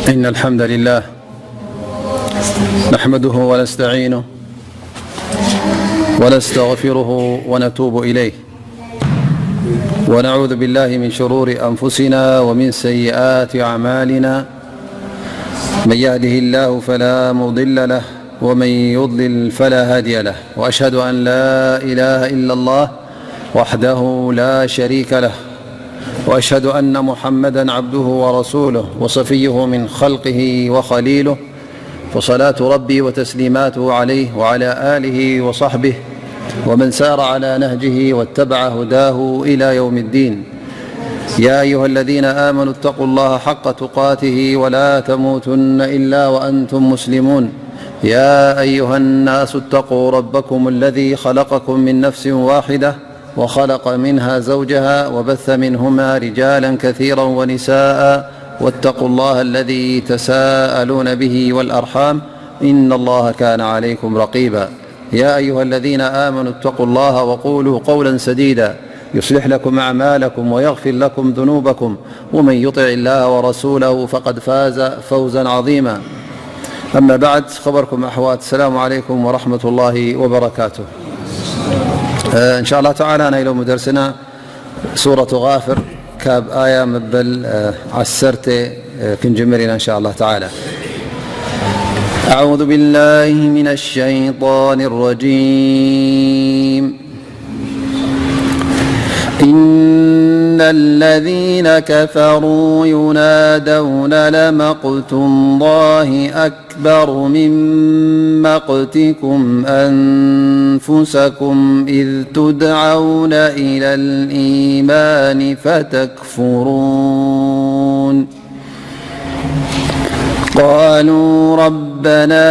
إن الحمد لله نحمده ونستعينه ونستغفره ونتوب إليه، ونعوذ بالله من شرور أنفسنا ومن سيئات أعمالنا. من يهده الله فلا مضل له، ومن يضلل فلا هادي له، وأشهد أن لا إله إلا الله وحده لا شريك له، وأشهد أن محمدا عبده ورسوله وصفيه من خلقه وخليله، فصلاة ربي وتسليماته عليه وعلى آله وصحبه ومن سار على نهجه واتبع هداه إلى يوم الدين. يا أيها الذين آمنوا اتقوا الله حق تقاته ولا تموتن إلا وأنتم مسلمون. يا أيها الناس اتقوا ربكم الذي خلقكم من نفس واحدة وخلق منها زوجها وبث منهما رجالا كثيرا ونساء، واتقوا الله الذي تساءلون به والأرحام، إن الله كان عليكم رقيبا. يا أيها الذين آمنوا اتقوا الله وقولوا قولا سديدا يصلح لكم أعمالكم ويغفر لكم ذنوبكم، ومن يطع الله ورسوله فقد فاز فوزا عظيما. أما بعد، خبركم أحوات، السلام عليكم ورحمة الله وبركاته. إن شاء الله تعالى، نايلوم درسنا سورة غافر، كاب آية مبل عسرت كنجمرنا إن شاء الله تعالى. أعوذ بالله من الشيطان الرجيم. إن الذين كفروا ينادون لمقت الله أكبر من مقتكم أنفسكم إذ تدعون إلى الإيمان فتكفرون. قالوا ربنا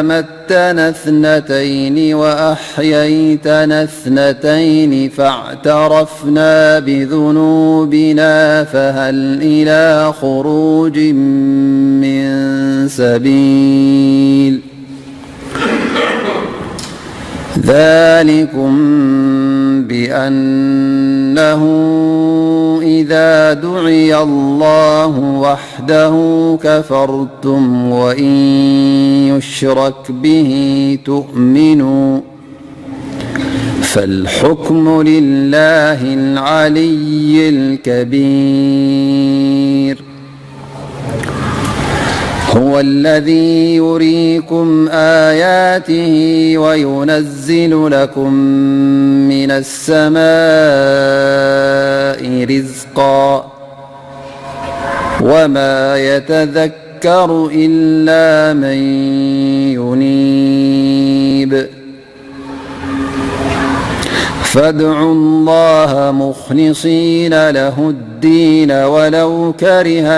أمتنا اثنتين وأحييتنا اثنتين فاعترفنا بذنوبنا فهل إلى خروج من سبيل. ذلكم بأنه إذا دعي الله وحده كفرتم وإن يشرك به تؤمنوا فالحكم لله العلي الكبير. هو الذي يريكم آياته وينزل لكم من السماء رزقا وما يتذكر إلا من ينيب. فادعوا الله مخلصين له الدين ولو كره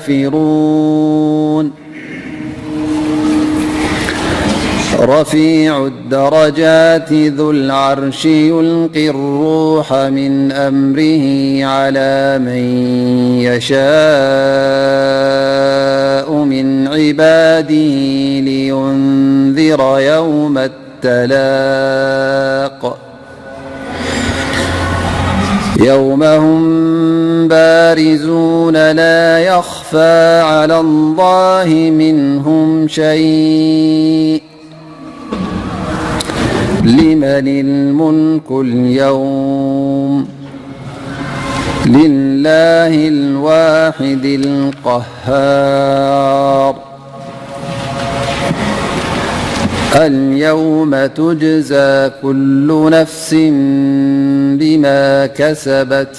الكافرون. رفيع الدرجات ذو العرش يلقي الروح من أمره على من يشاء من عباده لينذر يوم التلاق. يوم هم بارزون لا يخفى على الله منهم شيء. لمن الملك اليوم؟ لله الواحد القهار. اليوم تجزى كل نفس بما كسبت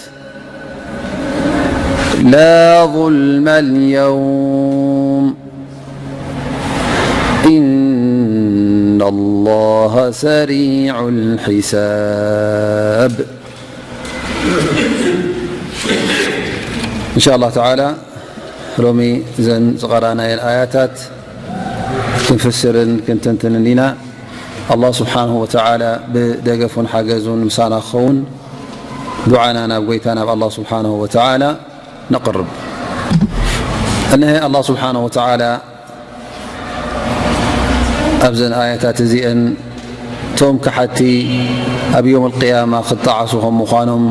لا ظلم اليوم إن الله سريع الحساب. إن شاء الله تعالى ሎሚ እዘን ዝቐራናየን ኣያታት ክንፍስርን ክንትንትንን ኢና። ኣላህ ስብሓንሁ ወተዓላ ብደገፉን ሓገዙን ምሳና ክኸውን ዱዓና ናብ ጎይታ ናብ ኣላህ ስብሓንሁ ወተዓላ ነቕርብ። እነሀ ኣላህ ስብሓንሁ ወተዓላ ኣብዘን ኣያታት እዚአን እቶም ከሓቲ ኣብ ዮም ኣልቅያማ ክጠዓሱ ከም ምዃኖም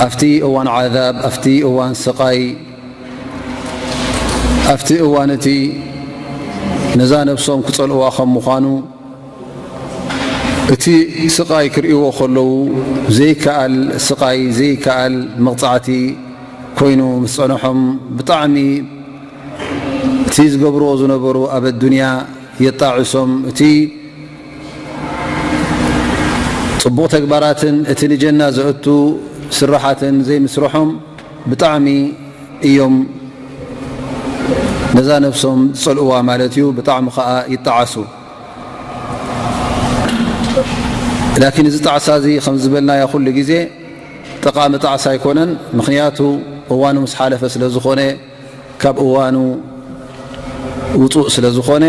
ኣብቲ እዋን ዓዛብ፣ ኣብቲ እዋን ስቓይ፣ ኣብቲ እዋን እቲ ነዛ ነብሶም ክጸልእዋ ከም ምዃኑ፣ እቲ ስቓይ ክርእይዎ ከለዉ ዘይከኣል ስቓይ፣ ዘይከኣል መቕጻዕቲ ኮይኑ ምስ ጸንሖም፣ ብጣዕሚ እቲ ዝገብርዎ ዝነበሩ ኣብ ኣዱንያ የጣዕሶም። እቲ ጽቡቕ ተግባራትን እቲ ንጀና ዘእቱ ስራሓትን ዘይምስርሖም ብጣዕሚ እዮም ነዛ ነፍሶም ዝጸልእዋ ማለት እዩ። ብጣዕሚ ኸኣ ይጠዓሱ። ላኪን እዚ ጣዕሳ እዚ ከም ዝበልናዮ ኩሉ ግዜ ጠቓሚ ጣዕሳ ኣይኮነን። ምኽንያቱ እዋኑ ምስ ሓለፈ ስለ ዝኾነ፣ ካብ እዋኑ ውጹእ ስለ ዝኾነ፣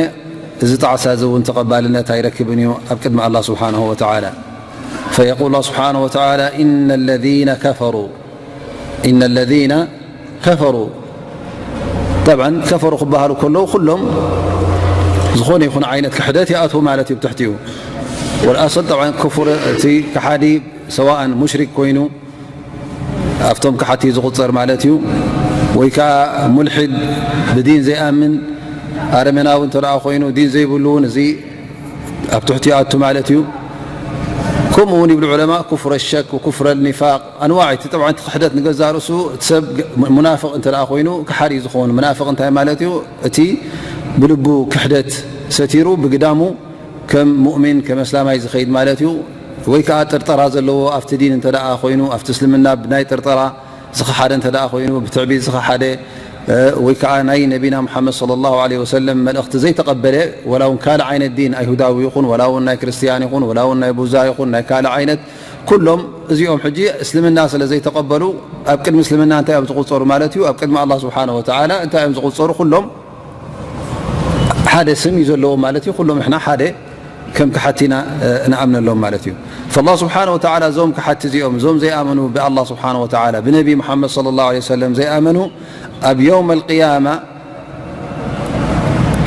እዚ ጣዕሳ እዚ እውን ተቐባልነት ኣይረክብን እዩ ኣብ ቅድሚ ኣላህ ስብሓንሁ ወተዓላ። فيقول الله سبحانه وتعالى: إن الذين كفروا، إن الذين كفروا። ጠብዓን ከፈሩ ክበሃሉ ከለዉ፣ ኩሎም ዝኾነ ይኹን ዓይነት ክሕደት ይኣትዉ ማለት እዩ። ብትሕቲኡ ወልኣሰል፣ ጠብዓን ክፉር፣ እቲ ከሓዲ ሰዋእን ሙሽሪክ ኮይኑ ኣብቶም ከሓቲ ዝቑጸር ማለት እዩ። ወይ ከኣ ሙልሒድ፣ ብዲን ዘይኣምን ኣረመናዊ እንተ ደኣ ኮይኑ፣ ዲን ዘይብሉ እውን እዚ ኣብ ትሕቲ ይኣቱ ማለት እዩ። ከምኡ እውን ይብሉ ዑለማ፣ ኩፍረ ሸክ ወኩፍረ ኒፋቅ ኣንዋዕ። እቲ ጠብዓን እቲ ክሕደት ንገዛእ ርእሱ እቲ ሰብ ግ-፣ ሙናፍቕ እንተ ደኣ ኮይኑ ክሓዲ እዩ ዝኸውን። ሙናፍቕ እንታይ ማለት እዩ? እቲ ብልቡ ክሕደት ሰቲሩ ብግዳሙ ከም ሙእሚን፣ ከም ኣስላማይ ዝኸይድ ማለት እዩ። ወይ ከኣ ጥርጠራ ዘለዎ ኣብቲ ዲን እንተ ደኣ ኮይኑ፣ ኣብቲ እስልምና ብናይ ጥርጠራ ዝኸሓደ እንተ ደኣ ኮይኑ፣ ብትዕቢት ዝኸሓደ፣ እ፣ ወይ ከኣ ናይ ነቢና ሙሓመድ ሰለላሁ ዐለይሂ ወሰለም መልእኽቲ ዘይተቐበለ፣ ወላ እውን ካልእ ዓይነት ዲን፣ ኣይሁዳዊ ይኹን፣ ወላ እውን ናይ ክርስትያን ይኹን፣ ወላ እውን ናይ ቡዛ ይኹን፣ ናይ ካልእ ዓይነት፣ ኩሎም እዚኦም ሕጂ እስልምና ስለ ዘይተቐበሉ፣ ኣብ ቅድሚ እስልምና እንታይ እዮም ዝቑጸሩ ማለት እዩ? ኣብ ቅድሚ ኣላህ ስብሓነሁ ወተዓላ እንታይ እዮም ዝቑጸሩ? ኩሎም ሓደ ስም እዩ ዘለዎም ማለት እዩ። ኩሎም ንሕና ሓደ ከም ከሓቲና፣ እ፣ ንኣምነሎም ማለት እዩ። ፈላህ ስብሓነ ወተዓላ እዞም ከሓቲ እዚኦም፣ እዞም ዘይኣመኑ ብኣላህ ስብሓነ ወተዓላ፣ ብነቢ ሙሓመድ ሰለላሁ ዐለይሂ ወሰለም ዘይኣመኑ፣ ኣብ የውም ኣልቅያማ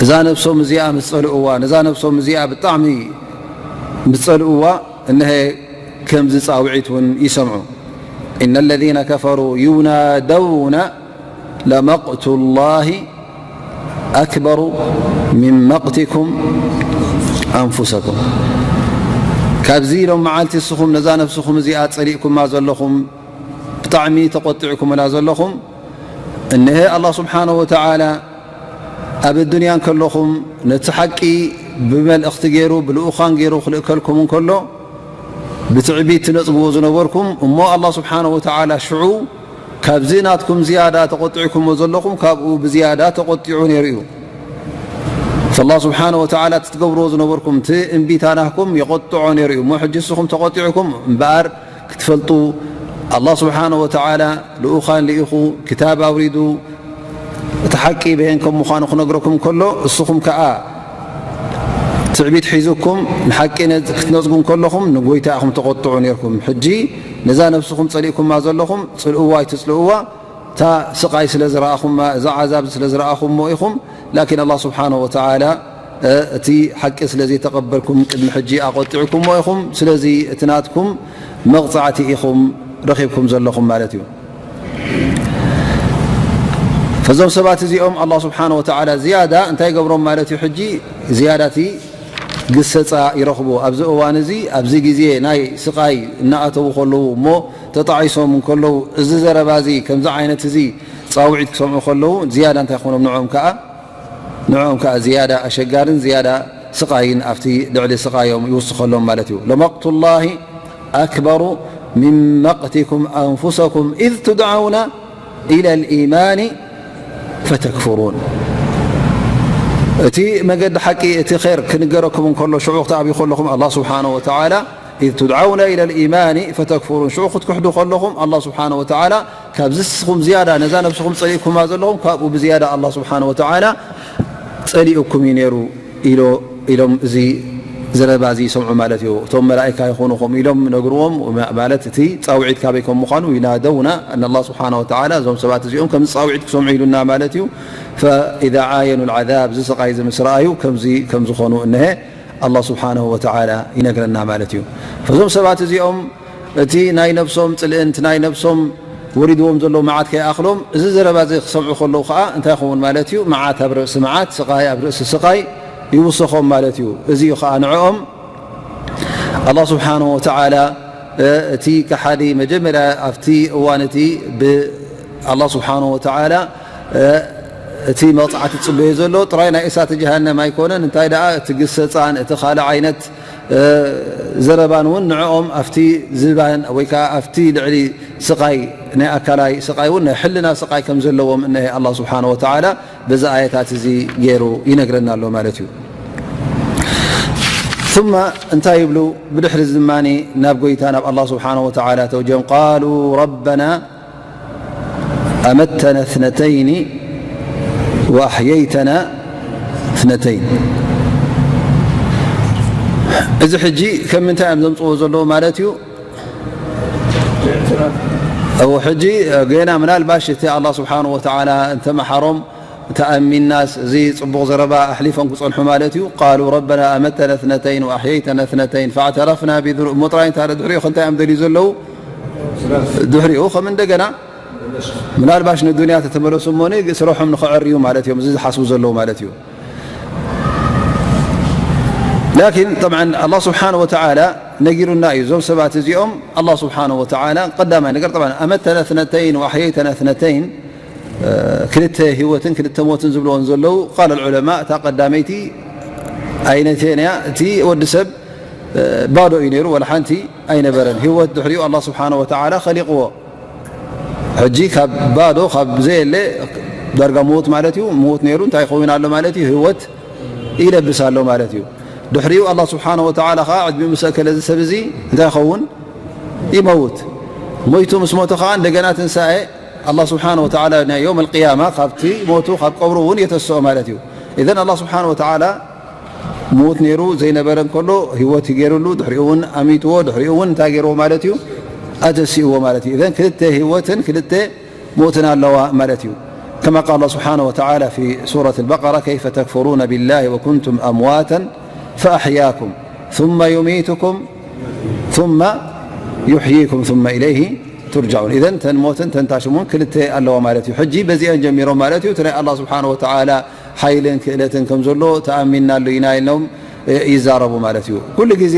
እዛ ነብሶም እዚኣ ምስ ጸልእዋ፣ ነዛ ነብሶም እዚኣ ብጣዕሚ ምስ ጸልእዋ፣ እነሀ ከምዚ ጻውዒት እውን ይሰምዑ። إن الذين كفروا ينادون لمقت الله أكبر من مقتكم أنفسكم. ካብዚ ኢሎም መዓልቲ እስኹም ነዛ ነፍስኹም እዚኣ ጸሊእኩማ ዘለኹም፣ ብጣዕሚ ተቖጢዕኩምላ ዘለኹም፣ እነሀ ኣላህ ስብሓነሁ ወተዓላ ኣብ ኣዱንያ እንከለኹም ነቲ ሓቂ ብመልእኽቲ ገይሩ ብልኡኻን ገይሩ ክልእከልኩም እንከሎ ብትዕቢት ትነጽግዎ ዝነበርኩም፣ እሞ ኣላህ ስብሓነሁ ወተዓላ ሽዑ ካብዚ ናትኩም ዝያዳ ተቖጢዕኩሞ ዘለኹም ካብኡ ብዝያዳ ተቖጢዑ ነይሩ እዩ። ፈላህ ስብሓነሁ ወተዓላ እቲ ትገብርዎ ዝነበርኩም እቲ እምቢታ ናህኩም የቖጥዖ ነይሩ እዩ። እሞ ሕጂ እስኹም ተቖጢዕኩም እምበኣር ክትፈልጡ ኣላህ ስብሓነሁ ወተዓላ ልኡኻን ልኢኹ፣ ክታብ ኣውሪዱ፣ እቲ ሓቂ በየን ከም ምዃኑ ክነግረኩም ከሎ፣ እስኹም ከኣ ትዕቢት ሒዙኩም ንሓቂ ነዝ-፣ ክትነጽጉ እንከለኹም ንጎይታ ኢኹም ተቖጥዑ ነይርኩም። ሕጂ ነዛ ነብስኹም ጸሊእኩማ ዘለኹም፣ ጽልእዋ ኣይትጽልእዋ፣ እታ ስቓይ ስለ ዝረኣኹማ፣ እዛ ዓዛብ ስለ ዝረኣኹሞ ኢኹም። ላኪን ኣላህ ስብሓነሁ ወተዓላ፣ እ፣ እቲ ሓቂ ስለ ዘይተቐበልኩም ቅድሚ ሕጂ ኣቖጢዕኩሞ ኢኹም። ስለዚ እቲ ናትኩም መቕጻዕቲ ኢኹም ረኺብኩም ዘለኹም ማለት እዩ። ፈዞም ሰባት እዚኦም ኣላህ ስብሓነሁ ወተዓላ ዝያዳ እንታይ ይገብሮም ማለት እዩ? ሕጂ ዝያዳ እቲ ግሰጻ ይረኽቡ። ኣብዚ እዋን እዚ፣ ኣብዚ ግዜ ናይ ስቓይ እናኣተዉ ከለዉ እሞ ተጣዒሶም እንከለዉ፣ እዚ ዘረባ እዚ፣ ከምዚ ዓይነት እዚ ጻውዒት ክሰምዑ ከለዉ፣ ዝያዳ እንታይ ክኾኖም ንዕኦም ከኣ ንዕኦም ከኣ ዝያዳ ኣሸጋርን ዝያዳ ስቓይን ኣብቲ ልዕሊ ስቓዮም ይውስኸሎም ማለት እዩ። ለመቅቱላሂ ኣክበሩ ሚን መቅቲኩም ኣንፉሰኩም ኢዝ ቱድዓውና ኢለል ኢማኒ ፈተክፍሩን። እቲ መገዲ ሓቂ፣ እቲ ኸይር ክንገረኩም እንከሎ፣ ሽዑ ክትኣብዩ ከለኹም፣ ኣላህ ስብሓነሁ ወተዓላ፣ ኢዝ ቱድዓውና ኢለል ኢማኒ ፈተክፍሩን፣ ሽዑ ክትክሕዱ ከለኹም፣ ኣላህ ስብሓነሁ ወተዓላ ካብዚ ንስኹም ዝያዳ፣ ነዛ ነብስኹም ጸሊእኩማ ዘለኹም፣ ካብኡ ብዝያዳ ኣላህ ስብሓነሁ ወተዓላ ጸሊኡኩም እዩ ነይሩ ኢሎ-፣ ኢሎም እዚ ዘረባ እዚ ይሰምዑ ማለት እዩ። እቶም መላኢካ ይኹኑ ከምኡ ኢሎም ነግርዎም፣ ማለት እቲ ጻውዒት ካበይ ከም ምዃኑ፣ ዩናደውና፣ ኣን ኣላህ ስብሓነሁ ወተዓላ እዞም ሰባት እዚኦም ከምዚ ጻውዒት ክሰምዑ ኢሉና ማለት እዩ። ፈኢዛ ዓየኑ ልዓዛብ፣ እዚ ስቓይ እዚ ምስ ረኣዩ ከምዚ ከም ዝኾኑ እነሀ ኣላህ ስብሓነሁ ወተዓላ ይነግረና ማለት እዩ። ፈዞም ሰባት እዚኦም እቲ ናይ ነብሶም ጽልእን እቲ ናይ ነብሶም ወሪድዎም ዘሎ መዓት ከይኣኽሎም፣ እዚ ዘረባ እዚ ክሰምዑ ከለዉ ከኣ እንታይ ይኸውን ማለት እዩ? መዓት ኣብ ርእሲ መዓት፣ ስቓይ ኣብ ርእሲ ስቓይ ይውሰኾም ማለት እዩ። እዚ እዩ ከኣ ንዕኦም ኣላህ ስብሓንሁ ወተዓላ፣ እ፣ እቲ ከሓዲ መጀመርያ ኣብቲ እዋን እቲ ብኣላህ ስብሓንሁ ወተዓላ፣ እ፣ እቲ መቕጻዕቲ ዝጽበዮ ዘሎ ጥራይ ናይ እሳተ ጀሃነም ኣይኮነን። እንታይ ደኣ እቲ ግሰጻን እቲ ካልእ ዓይነት፣ እ፣ ዘረባን እውን ንዕኦም ኣብቲ ዝባን ወይ ከኣ ኣብቲ ልዕሊ ስቓይ፣ ናይ ኣካላዊ ስቓይ እውን ናይ ሕልና ስቓይ ከም ዘለዎም እነሀ ኣላህ ስብሓንሁ ወተዓላ በዚ ኣየታት እዚ ገይሩ ይነግረና ኣሎ ማለት እዩ። ثم እንታይ ይብሉ? ብድሕሪ እዚ ድማ ናብ ጎይታ ናብ ኣላህ ስብሓንሁ ወተዓላ ተውጀም፣ ቃሉ ረበና أمتنا اثنتين وأحييتنا اثنتين። እዚ ሕጂ ከም ምንታይ እዮም ዘምጽዎ ዘለዉ ማለት እዩ? እው ሕጂ ገና ምናልባሽ እቲ ኣላህ ስብሓንሁ ወተዓላ እንተመሓሮም ተኣሚናስ እዚ ጽቡቕ ዘረባ ኣሕሊፎም ክጸንሑ ማለት እዩ። ቃሉ ረበና ኣመተና እትነተይን ወኣሕየይተና እትነተይን ፈዕተረፍና ቢዙኑብ እሞ ጥራይ እንታ ድሕሪኡ ከ እንታይ እዮም ደልዩ ዘለዉ? ድሕሪኡ ከም እንደገና ምናልባሽ ንዱንያ ተተመለሱ እሞኒ ስረሖም ንኸዕርዩ ማለት እዮም፣ እዚ ዝሓስቡ ዘለዉ ማለት እዩ። ላኪን ጠብዓን ኣላህ ስብሓን ወተዓላ ነጊሩና እዩ። እዞም ሰባት እዚኦም ኣላህ ስብሓን ወተዓላ ቀዳማይ ነገር ጠብዓን ኣመተና እትነተይን ወኣሕየይተና እትነተይን፣ ክልተ ህይወትን ክልተ ሞትን ዝብልዎን ዘለዉ ቃል ዑለማ፣ እታ ቀዳመይቲ ኣይነቴንያ እቲ ወዲ ሰብ ባዶ እዩ ነይሩ፣ ወላ ሓንቲ ኣይነበረን። ህይወት ድሕሪኡ ኣላህ ስብሓን ወተዓላ ኸሊቕዎ። ሕጂ ካብ ባዶ ካብ ዘየለ ዳርጋ ምዉት ማለት እዩ። ምዉት ነይሩ እንታይ ይኸውን ኣሎ ማለት እዩ? ህይወት ይለብስ ኣሎ ማለት እዩ። ድሕሪኡ ኣላህ ስብሓን ወተዓላ ኸዓ ዕድሚኡ ምስ ኣከለ እዚ ሰብ እዚ እንታይ ይኸውን? ይመውት። ሞይቱ ምስ ሞተ ኸዓ እንደገና ትንሳኤ ኣላህ ስብሓን ወተዓላ ናይ የውም ኣልቅያማ ካብቲ ሞቱ ካብ ቀብሩ እውን የተስኦ ማለት እዩ። ኢዘን ኣላህ ስብሓን ወተዓላ ምዉት ነይሩ ዘይነበረ እንከሎ ህይወት ገይሩሉ፣ ድሕሪኡ እውን ኣሚትዎ፣ ድሕሪኡ እውን እንታይ ገይርዎ ማለት እዩ? ኣተሲእዎ ማለት እዩ። ኢዘን ክልተ ህይወትን ክልተ ሞትን ኣለዋ ማለት እዩ። كما قال الله سبحانه وتعالى في سورة البقرة: كيف تكفرون بالله وكنتم أمواتا فأحياكم ثم يميتكم ثم يحييكم ثم إليه ترجعون። ኢዘን ተን ሞትን ተን ታሽሙን ክልተ ኣለዋ ማለት እዩ። ሕጂ በዚአን ጀሚሮም ማለት እዩ። እቲ ናይ ኣላህ ስብሓን ወተዓላ ሓይልን ክእለትን ከም ዘሎ ተኣሚንናሉ ኢና ኢሎም ይዛረቡ ማለት እዩ። ኩሉ ግዜ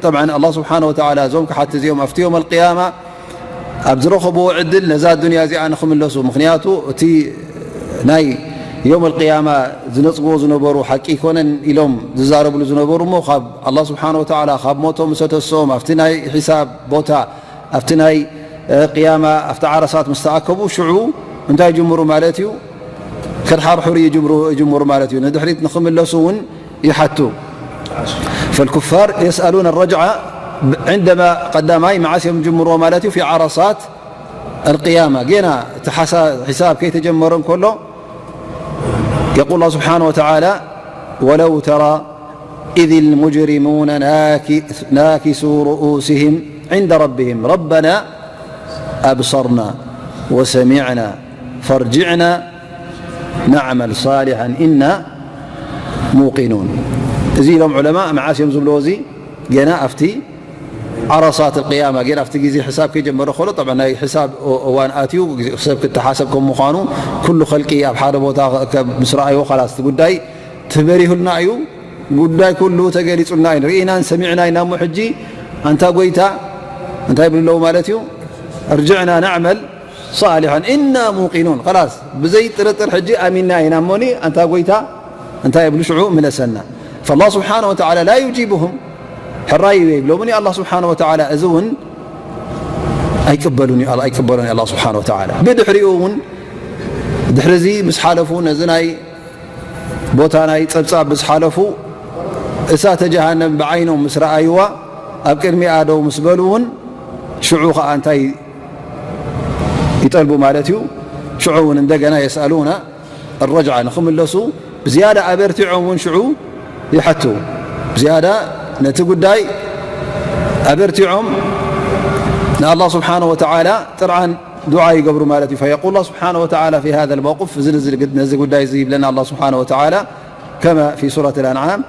ጠብዓን ኣላህ ስብሓን ወተዓላ እዞም ክሓቲ እዚኦም ኣብቲ የውም ኣልቅያማ ኣብ ዝረኸብዎ ዕድል ነዛ ዱንያ እዚኣ ንኽምለሱ፣ ምኽንያቱ እቲ ናይ የውም ኣልቅያማ ዝነጽግዎ ዝነበሩ ሓቂ ኣይኮነን ኢሎም ዝዛረብሉ ዝነበሩ እሞ ካብ ኣላህ ስብሓን ወተዓላ ካብ ሞቶም ምስ ኣተስኦም ኣብቲ ናይ ሒሳብ ቦታ ኣብቲ ናይ ቅያማ ኣብቲ ዓረሳት ምስ ተኣከቡ ሽዑ እንታይ ይጅምሩ ማለት እዩ? ከድሓርሕሩ ይጅምሩ ይጅምሩ ማለት እዩ። ንድሕሪት ንኽምለሱ እውን ይሓቱ። فالكفار يسألون الرجعة عندما ቀዳማይ መዓስ እዮም ዝጅምርዎ ማለት እዩ? في عرصات القيامة ጌና እቲ ሓሳ- ሒሳብ ከይተጀመረ እንከሎ يقول الله سبحانه وتعالى: ولو ترى إذ المجرمون ناكسوا رؤوسهم عند ربهم ربنا أبصرنا وسمعنا فارجعنا نعمل صالحا إنا موقنون. እዚ ኢሎም ዑለማ መዓስ እዮም ዝብልዎ? እዚ ገና ኣብቲ ዓረሳት ቅያማ ገና ኣብቲ ግዜ ሕሳብ ከይጀመረ ከሎ፣ ጠብዓ ናይ ሕሳብ እዋን ኣትዩ፣ ሰብ ክተሓሰብ ከም ምዃኑ ኩሉ ኸልቂ ኣብ ሓደ ቦታ ክእከብ ምስ ረኣይዎ፣ ኸላስ እቲ ጉዳይ ተበሪሁልና እዩ፣ ጉዳይ ኩሉ ተገሊጹልና እዩ፣ ርኢናን ሰሚዕና ኢና። እሞ ሕጂ ኣንታ ጎይታ እንታይ ይብሉ ኣለዉ ማለት እዩ? እርጅዕና ናዕመል ሳሊሐን ኢና ሙቂኑን። ኸላስ ብዘይ ጥርጥር ሕጂ ኣሚንና ኢና። እሞኒ ኣንታ ጎይታ እንታይ ይብሉ ሽዑ? ምለሰና። ፈላ ስብሓነ ወተዓላ ላ ዩጂቡሁም፣ ሕራይ እዩ ይብሎምን እዩ ኣላ ስብሓነ ወተዓላ። እዚ እውን ኣይቅበሉን እዩ፣ ኣይቅበሎን እዩ ኣላ ስብሓነ ወተዓላ። ብድሕሪኡ እውን ድሕሪ እዚ ምስ ሓለፉ ነዚ ናይ ቦታ ናይ ጸብጻብ ምስ ሓለፉ እሳተ ጀሃነም ብዓይኖም ምስ ረኣይዋ ኣብ ቅድሚኣ ደው ምስ በሉ እውን ሽዑ ኸዓ እንታይ ይጠልቡ ማለት እዩ? ሽዑ እውን እንደገና የስኣሉና ረጅዓ ንኽምለሱ ብዝያዳ ኣበርቲዖም እውን ሽዑ ይሓቱ። ብዝያዳ ነቲ ጉዳይ ኣበርቲዖም ንኣላህ ስብሓነ ወተዓላ ጥርዓን ዱዓ ይገብሩ ማለት እዩ። فيقول الله سبحانه وتعالى في هذا الموقف፣ እዚ ነዚ ጉዳይ እዚ ይብለና ኣላህ ስብሓነ ወተዓላ كما في سورة الأنعام: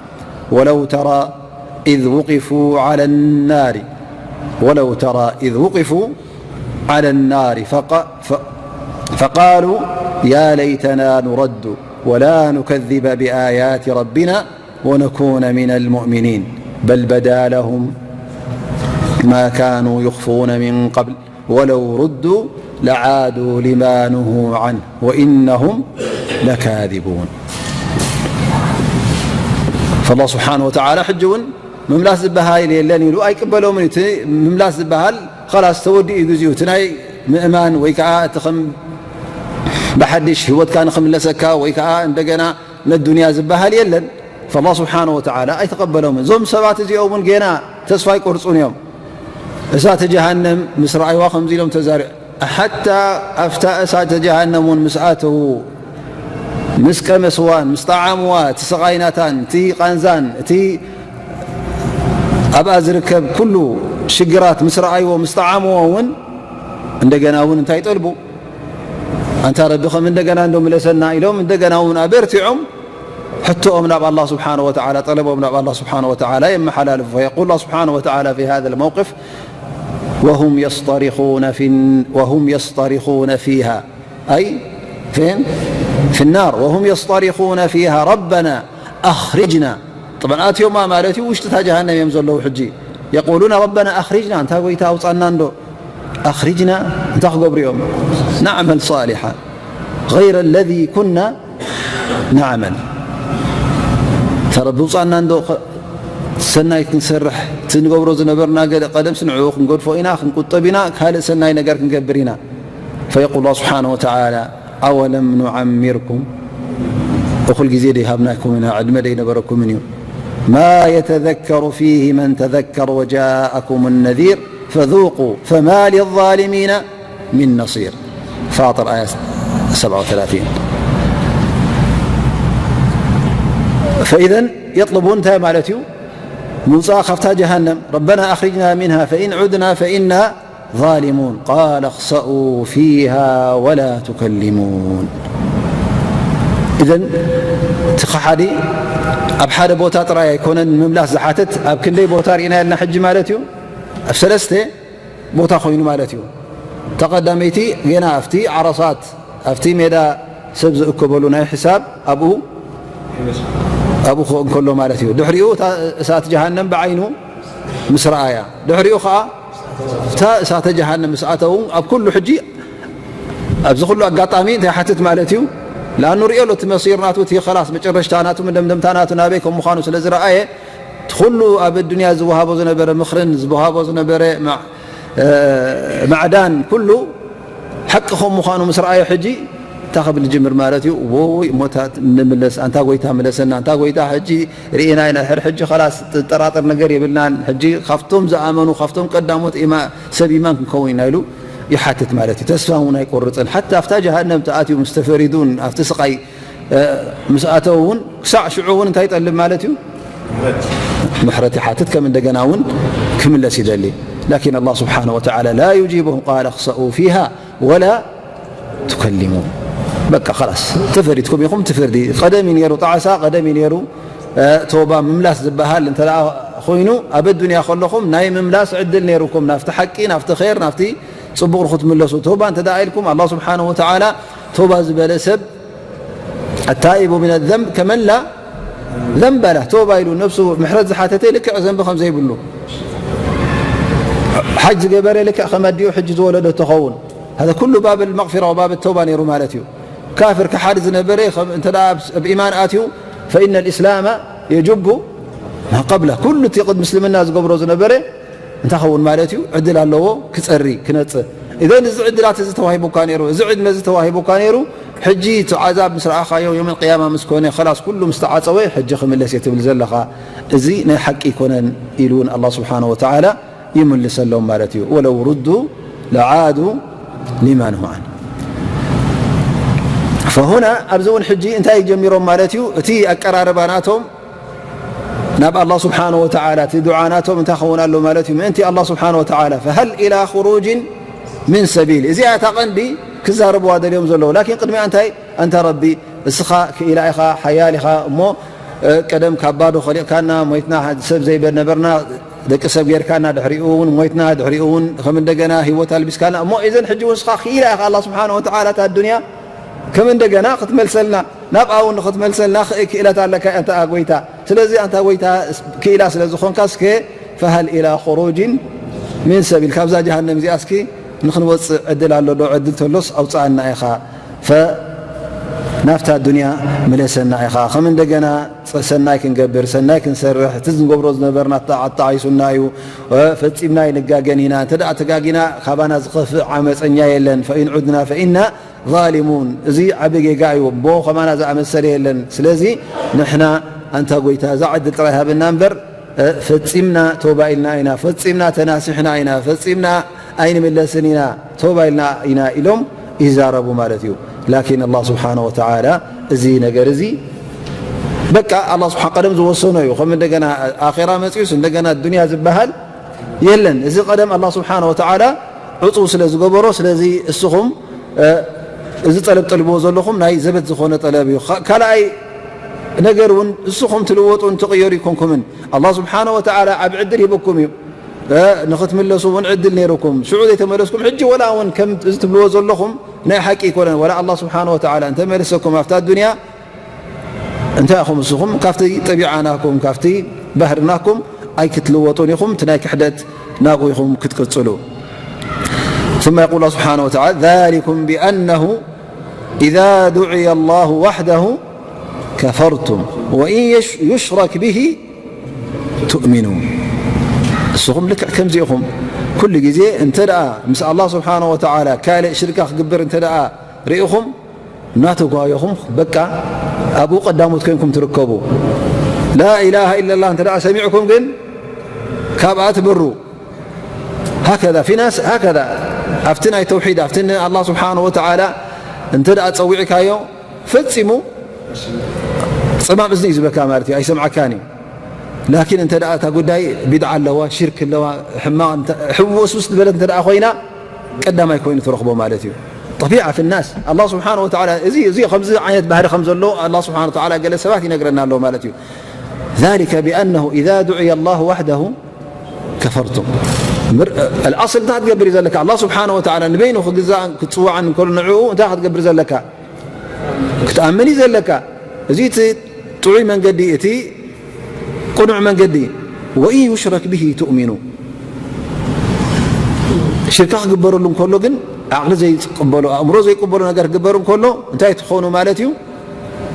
ولو ترى إذ وقفوا على النار ولو ترى إذ وقفوا على النار فق-، ف-، فقالوا يا ليتنا نرد ولا نكذب بآيات ربنا ونكون من المؤمنين بل بدا لهم ما كانوا يخفون من قبل ولو ردوا لعادوا لما نهوا عنه وإنهم لكاذبون. فالله سبحانه وتعالى ሕጂ እውን ምምላስ ዝበሃል የለን ኢሉ ኣይቅበሎምን እዩ። እቲ ምምላስ ዝበሃል ኸላስ ተወዲኡ እዩ ግዜኡ። እቲ ናይ ምእማን ወይ ከዓ እቲ ከም ብሓድሽ ህይወትካ ንኽምለሰካ ወይ ከዓ እንደገና ነዱንያ ዝበሃል የለን። ፈላ ስብሓነ ወተዓላ ኣይተቐበሎምን። እዞም ሰባት እዚኦም እውን ጌና ተስፋ ኣይቆርጹን እዮም። እሳተ ጀሃነም ምስ ረኣይዋ ከምዚ ኢሎም ተዛሪ-፣ ሓታ ኣብታ እሳተ ጀሃነም እውን ምስ ኣተዉ፣ ምስ ቀመስዋን ምስ ጠዓምዋ፣ እቲ ስቓይ ናታን፣ እቲ ቃንዛን፣ እቲ ኣብኣ ዝርከብ ኩሉ ሽግራት ምስ ረኣይዎ፣ ምስ ጠዓምዎ እውን እንደገና እውን እንታይ ይጠልቡ? ኣንታ ረቢ ከም እንደገና እንዶ ምለሰና ኢሎም እንደገና እውን ኣበርቲዖም ሕቶኦም ናብ ኣላህ ስብሓነ ወተዓላ፣ ጠለቦም ናብ ኣላህ ስብሓነ ወተዓላ የመሓላልፉ። فيقول الله سبحانه وتعالى في هذا الموقف وهم يصطرخون في الن-، وهم يصطرخون فيها أي فين؟ في النار وهم يصطرخون فيها ربنا أخرجنا. طبعا ኣትዮማ ማለት እዩ ውሽጢ እታ ጀሃነም እዮም ዘለዉ። ሕጂ يقولون ربنا أخرجنا፣ እንታ ጎይታ ኣውፃና እንዶ። أخرجنا እንታይ ክገብሩ እዮም? نعمل صالحا غير الذي كنا نعمل። ተረቢ ውፃና እንዶ ኸ-፣ ሰናይ ክንሰርሕ፣ እቲ ንገብሮ ዝነበርና ገለ ቀደምስ ንዕኡ ክንገድፎ ኢና፣ ክንቁጠብ ኢና፣ ካልእ ሰናይ ነገር ክንገብር ኢና። فيقول الله سبحانه وتعالى أولم نعمركم، እኹል ግዜ ደይሃብናኩም ኢና፣ ዕድመ ደይነበረኩምን እዩ። ما يتذكر فيه من تذكر وجاءكم النذير فذوقوا فما للظالمين من نصير. فاطر آية سبعة وثلاثين. فإذا يطلبون እንታይ ማለት እዩ? ምውፃእ ካብታ ጀሃነም። ربنا أخرجنا منها فإن عدنا فإنا ظالمون قال اخسئوا فيها ولا تكلمون. إذن እቲ ከሓዲ ኣብ ሓደ ቦታ ጥራይ ኣይኮነን ምምላስ ዝሓትት፣ ኣብ ክንደይ ቦታ ርኢና ያልና ሕጂ ማለት እዩ? ኣብ ሰለስተ ቦታ ኮይኑ ማለት እዩ። ተቐዳመይቲ ጌና ኣብቲ ዓረሳት፣ ኣብቲ ሜዳ ሰብ ዝእከበሉ ናይ ሕሳብ ኣብኡ፣ ኣብኡ ክኾን ከሎ ማለት እዩ። ድሕሪኡ እታ እሳት ጀሃነም ብዓይኑ ምስ ረኣያ፣ ድሕሪኡ ኸዓ እታ እሳተ ጀሃነም ምስ ኣተዉ ኣብ ኩሉ ሕጂ ኣብዚ ኩሉ ኣጋጣሚ እንታይ ሓትት ማለት እዩ? ለኣኑ ርእዮ ኣሎ እቲ መሲር ናቱ፣ እቲ ኸላስ መጨረሽታ ናቱ፣ መደምደምታ ናቱ ናበይ ከም ምዃኑ ስለ ዝረኣየ፣ እቲ ኩሉ ኣብ ኣዱንያ ዝወሃቦ ዝነበረ ምኽርን ዝወሃቦ ዝነበረ ማ-፣ እ፣ ማዕዳን ኩሉ ሓቂ ከም ምዃኑ ምስ ረኣዮ ሕጂ እንታይ ክብል ይጅምር ማለት እዩ? ወይ እሞታት ንምለስ፣ ኣንታ ጎይታ ምለሰና፣ ኣንታ ጎይታ ሕጂ ርኢና ኢና፣ ድሕሪ ሕጂ ኸላስ ጥጠራጠር ነገር የብልናን፣ ሕጂ ካብቶም ዝኣመኑ፣ ካብቶም ቀዳሞት ኢማ-፣ ሰብ ኢማን ክንከውን ኢና ኢሉ ይሓትት ማለት እዩ። ተስፋ እውን ኣይቆርፅን። ሓታ ኣብታ ጀሃነም ተኣትዩ ምስ ተፈሪዱን ኣብቲ ስቓይ፣ እ፣ ምስ ኣተው እውን ክሳዕ ሽዑ እውን እንታይ ይጠልብ ማለት እዩ? ምሕረት ይሓትት፣ ከም እንደገና እውን ክምለስ ይደሊ። لكن الله سبحانه وتعالى لا يجيبهم قال اخسئوا فيها ولا تكلمون. በቃ ኸላስ ተፈሪድኩም ኢኹም፣ ትፍርዲ ቀደም እዩ ነይሩ፣ ጣዕሳ ቀደም እዩ ነይሩ። እ፣ ቶባ ምምላስ ዝበሃል እንተ ደኣ ኮይኑ ኣብ ኣዱንያ ከለኹም ናይ ምምላስ ዕድል ነይሩኩም፣ ናብቲ ሓቂ፣ ናብቲ ኸይር፣ ናብቲ ጽቡቕ ንኽትምለሱ። ቶባ እንተ ደኣ ኢልኩም ኣላህ ስብሓነሁ ወተዓላ ቶባ ዝበለ ሰብ التائب من الذنب كمن لا ذنب له፣ ቶባ ኢሉ ነብሱ ምሕረት ዝሓተተ ልክዕ ዘንቢ ከም ዘይብሉ፣ ሓጅ ዝገበረ ልክዕ ከም ኣዲኡ ሕጂ ዝወለዶ ትኸውን። هذا ኩሉ ባብ المغفرة وباب التوبة ነይሩ ማለት እዩ። ካፍር ክሓድ ዝነበረ ከም እንተ ደኣ ኣብ፣ ኣብ ኢማን ኣትዩ فإن الإسلام يجب ما قبله، ኩሉ እቲ ቅድሚ እስልምና ዝገብሮ ዝነበረ እንታይ ኸውን ማለት እዩ? ዕድል ኣለዎ ክጸሪ፣ ክነጽህ። إذن እዚ ዕድላት እዚ ተዋሂቡካ ነይሩ፣ እዚ ዕድመ እዚ ተዋሂቡካ ነይሩ። ሕጂ እቲ ዓዛብ ምስ ረኣኻዮ፣ የውመል ቅያማ ምስ ኮነ፣ ኸላስ ኩሉ ምስ ተዓጸወ፣ ሕጂ ክምለስ እየ ትብል ዘለኻ። እዚ ናይ ሓቂ ኣይኮነን ኢሉ እውን ኣላህ ስብሓነሁ ወተዓላ ይምልሰሎም ማለት እዩ። ولو ردوا لعادوا لما نهوا عنه. فهنا ኣብዚ እውን ሕጂ እንታይ ጀሚሮም ማለት እዩ? እቲ ኣቀራርባ ናቶም ናብ ኣላህ ስብሓነሁ ወተዓላ እቲ ዱዓ ናቶም እንታይ ክኸውን ኣሎ ማለት እዩ? ምእንቲ ኣላህ ስብሓነሁ ወተዓላ فهل إلى خروج من سبيل። እዚኣ እታ ቀንዲ ክዛረብዋ ደልዮም ዘለዉ። ላኪን ቅድሚኣ እንታይ? ኣንታ ረቢ፣ እስኻ ክኢላ ኢኻ፣ ሓያል ኢኻ እሞ፣ እ፣ ቀደም ካብ ባዶ ኸሊቕካና፣ ሞይትና፣ ሰብ ዘይበል ነበርና፣ ደቂ ሰብ ጌርካና፣ ድሕሪኡ እውን ሞይትና፣ ድሕሪኡ እውን ከም እንደገና ህይወት ኣልቢስካና። እሞ እዘን ሕጂ እውን ንስኻ ክኢላ ኢኻ፣ ኣላህ ስብሓነ ወተዓላ እታ ኣዱንያ ከም እንደገና ክትመልሰልና፣ ናብኣ እውን ንኽትመልሰልና ክእ-፣ ክእለት ኣለካ፣ ኣንታ ጎይታ። ስለዚ ኣንታ ጎይታ፣ ክኢላ ስለ ዝኾንካ፣ እስከ ፈሃል ኢላ ኹሩጅን ሚን ሰቢል፣ ካብዛ ጀሃነም እዚኣ እስኪ ንኽንወፅእ ዕድል ኣሎ ዶ? ዕድል ተሎስ ኣውፅኣና ኢኻ። ፈ-፣ ናብታ ዱንያ ምለሰና ኢኻ። ከም እንደገና ሰናይ ክንገብር፣ ሰናይ ክንሰርሕ፣ እቲ ንገብሮ ዝነበርና ኣታ-፣ ኣጣዒሱና እዩ። ፈጺምና ኣይንጋገን ኢና። እንተ ደኣ ተጋጊና፣ ካባና ዝኸፍእ ዓመጸኛ የለን። ፈኢን ዑድና ፈኢና ዛሊሙን። እዚ ዓቢ ጌጋ እዩ። እሞ ከማና ዝኣመሰለ የለን። ስለዚ ንሕና፣ ኣንታ ጎይታ፣ እዛ ዕድል ጥራይ ሃበና እምበር፣ ፈጺምና ተውባ ኢልና ኢና፣ ፈጺምና ተናሲሕና ኢና፣ ፈጺምና ኣይንምለስን ኢና፣ ተውባ ኢልና ኢና ኢሎም ይዛረቡ ማለት እዩ። ላኪን ኣላህ ስብሓነ ወተዓላ እዚ ነገር እዚ በቃ ኣላህ ስብሓ-፣ ቀደም ዝወሰኖ እዩ። ከም እንደገና ኣኼራ መጺኡስ እንደገና ዱንያ ዝበሃል የለን። እዚ ቀደም ኣላህ ስብሓነ ወተዓላ ዕጹው ስለ ዝገበሮ፣ ስለዚ እስኹም፣ እ፣ እዚ ጠለብ ጠልብዎ ዘለኹም ናይ ዘበት ዝኾነ ጠለብ እዩ። ካ-፣ ካልኣይ ነገር እውን እስኹም ትልወጡን ትቕየሩ ኣይኮንኩምን። ኣላህ ስብሓነ ወተዓላ ዓቢ ዕድል ሂበኩም እዩ። እ፣ ንኽትምለሱ እውን ዕድል ነይሩኩም። ሽዑ ዘይተመለስኩም፣ ሕጂ ወላ እውን ከም እዚ ትብልዎ ዘለኹም ናይ ሓቂ ኣይኮነን። ወላ ኣላህ ስብሓነ ወተዓላ እንተመለሰኩም ኣብታ ዱንያ፣ እንታይ ኢኹም እስኹም? ካብቲ ጠቢዓ ናኩም፣ ካብቲ ባህሪ ናኩም ኣይክትልወጡን ኢኹም። እቲ ናይ ክሕደት ናብኡ ኢኹም ክትቅጽሉ። ثم يقول الله سبحانه وتعالى: ذلكم بأنه إذا دعي الله وحده كفرتم وإن يش-، يشرك به تؤمنوا. እስኹም ልክዕ ከምዚ ኢኹም። ኩሉ ግዜ እንተ ደኣ ምስ ኣላህ ስብሓነ ወተዓላ ካልእ ሽርካ ክግበር እንተ ደኣ ርኢኹም፣ እናተጓየኹም በቃ ኣብኡ ቀዳሞት ኮይንኩም ትርከቡ። ላኢላሃ ኢለላህ እንተ ደኣ ሰሚዕኩም ግን ካብኣ ትበሩ። ሃከዛ ፊ ናስ ሃከዛ ኣብቲ ናይ ተውሒድ ኣብቲ ንኣላህ ስብሓነ ወተዓላ እንተ ደኣ ጸዊዕካዮ ፈጺሙ ጸማም እዝኒ እዩ ዝበካ ማለት እዩ፣ ኣይሰምዓካን እዩ። ላኪን እንተ ደኣ እታ ጉዳይ ቢድዓ ኣለዋ፣ ሽርክ ኣለዋ፣ ሕማቕ እንተ-፣ ሕውስውስ ዝበለት እንተ ደኣ ኮይና ቀዳማይ ኮይኑ ትረኽቦ ማለት እዩ። ጠቢዓ ፊ ናስ ኣላህ ስብሓነ ወተዓላ እዚ፣ እዚ ከምዚ ዓይነት ባህሪ ከም ዘሎ ኣላህ ስብሓነ ወተዓላ ገለ ሰባት ይነግረና ኣሎ ማለት እዩ። ذلك بأنه إذا دعي الله وحده كفرتم. ምር-፣ ኣልኣስል እንታይ ክትገብር እዩ ዘለካ? ኣላህ ስብሓነ ወተዓላ ንበይኑ ክግዛእን ክጽዋዕን እንከሎ ንዕኡ እንታይ ክትገብር ዘለካ? ክትኣምን እዩ ዘለካ። እዚ እቲ ጥዑይ መንገዲ፣ እቲ ቅኑዕ መንገዲ። وإن يشرك به تؤمنوا. ሽርካ ክግበረሉ እንከሎ ግን ዓቕሊ ዘይቅበሎ፣ ኣእምሮ ዘይቅበሎ ነገር ክግበር እንከሎ እንታይ ትኾኑ ማለት እዩ?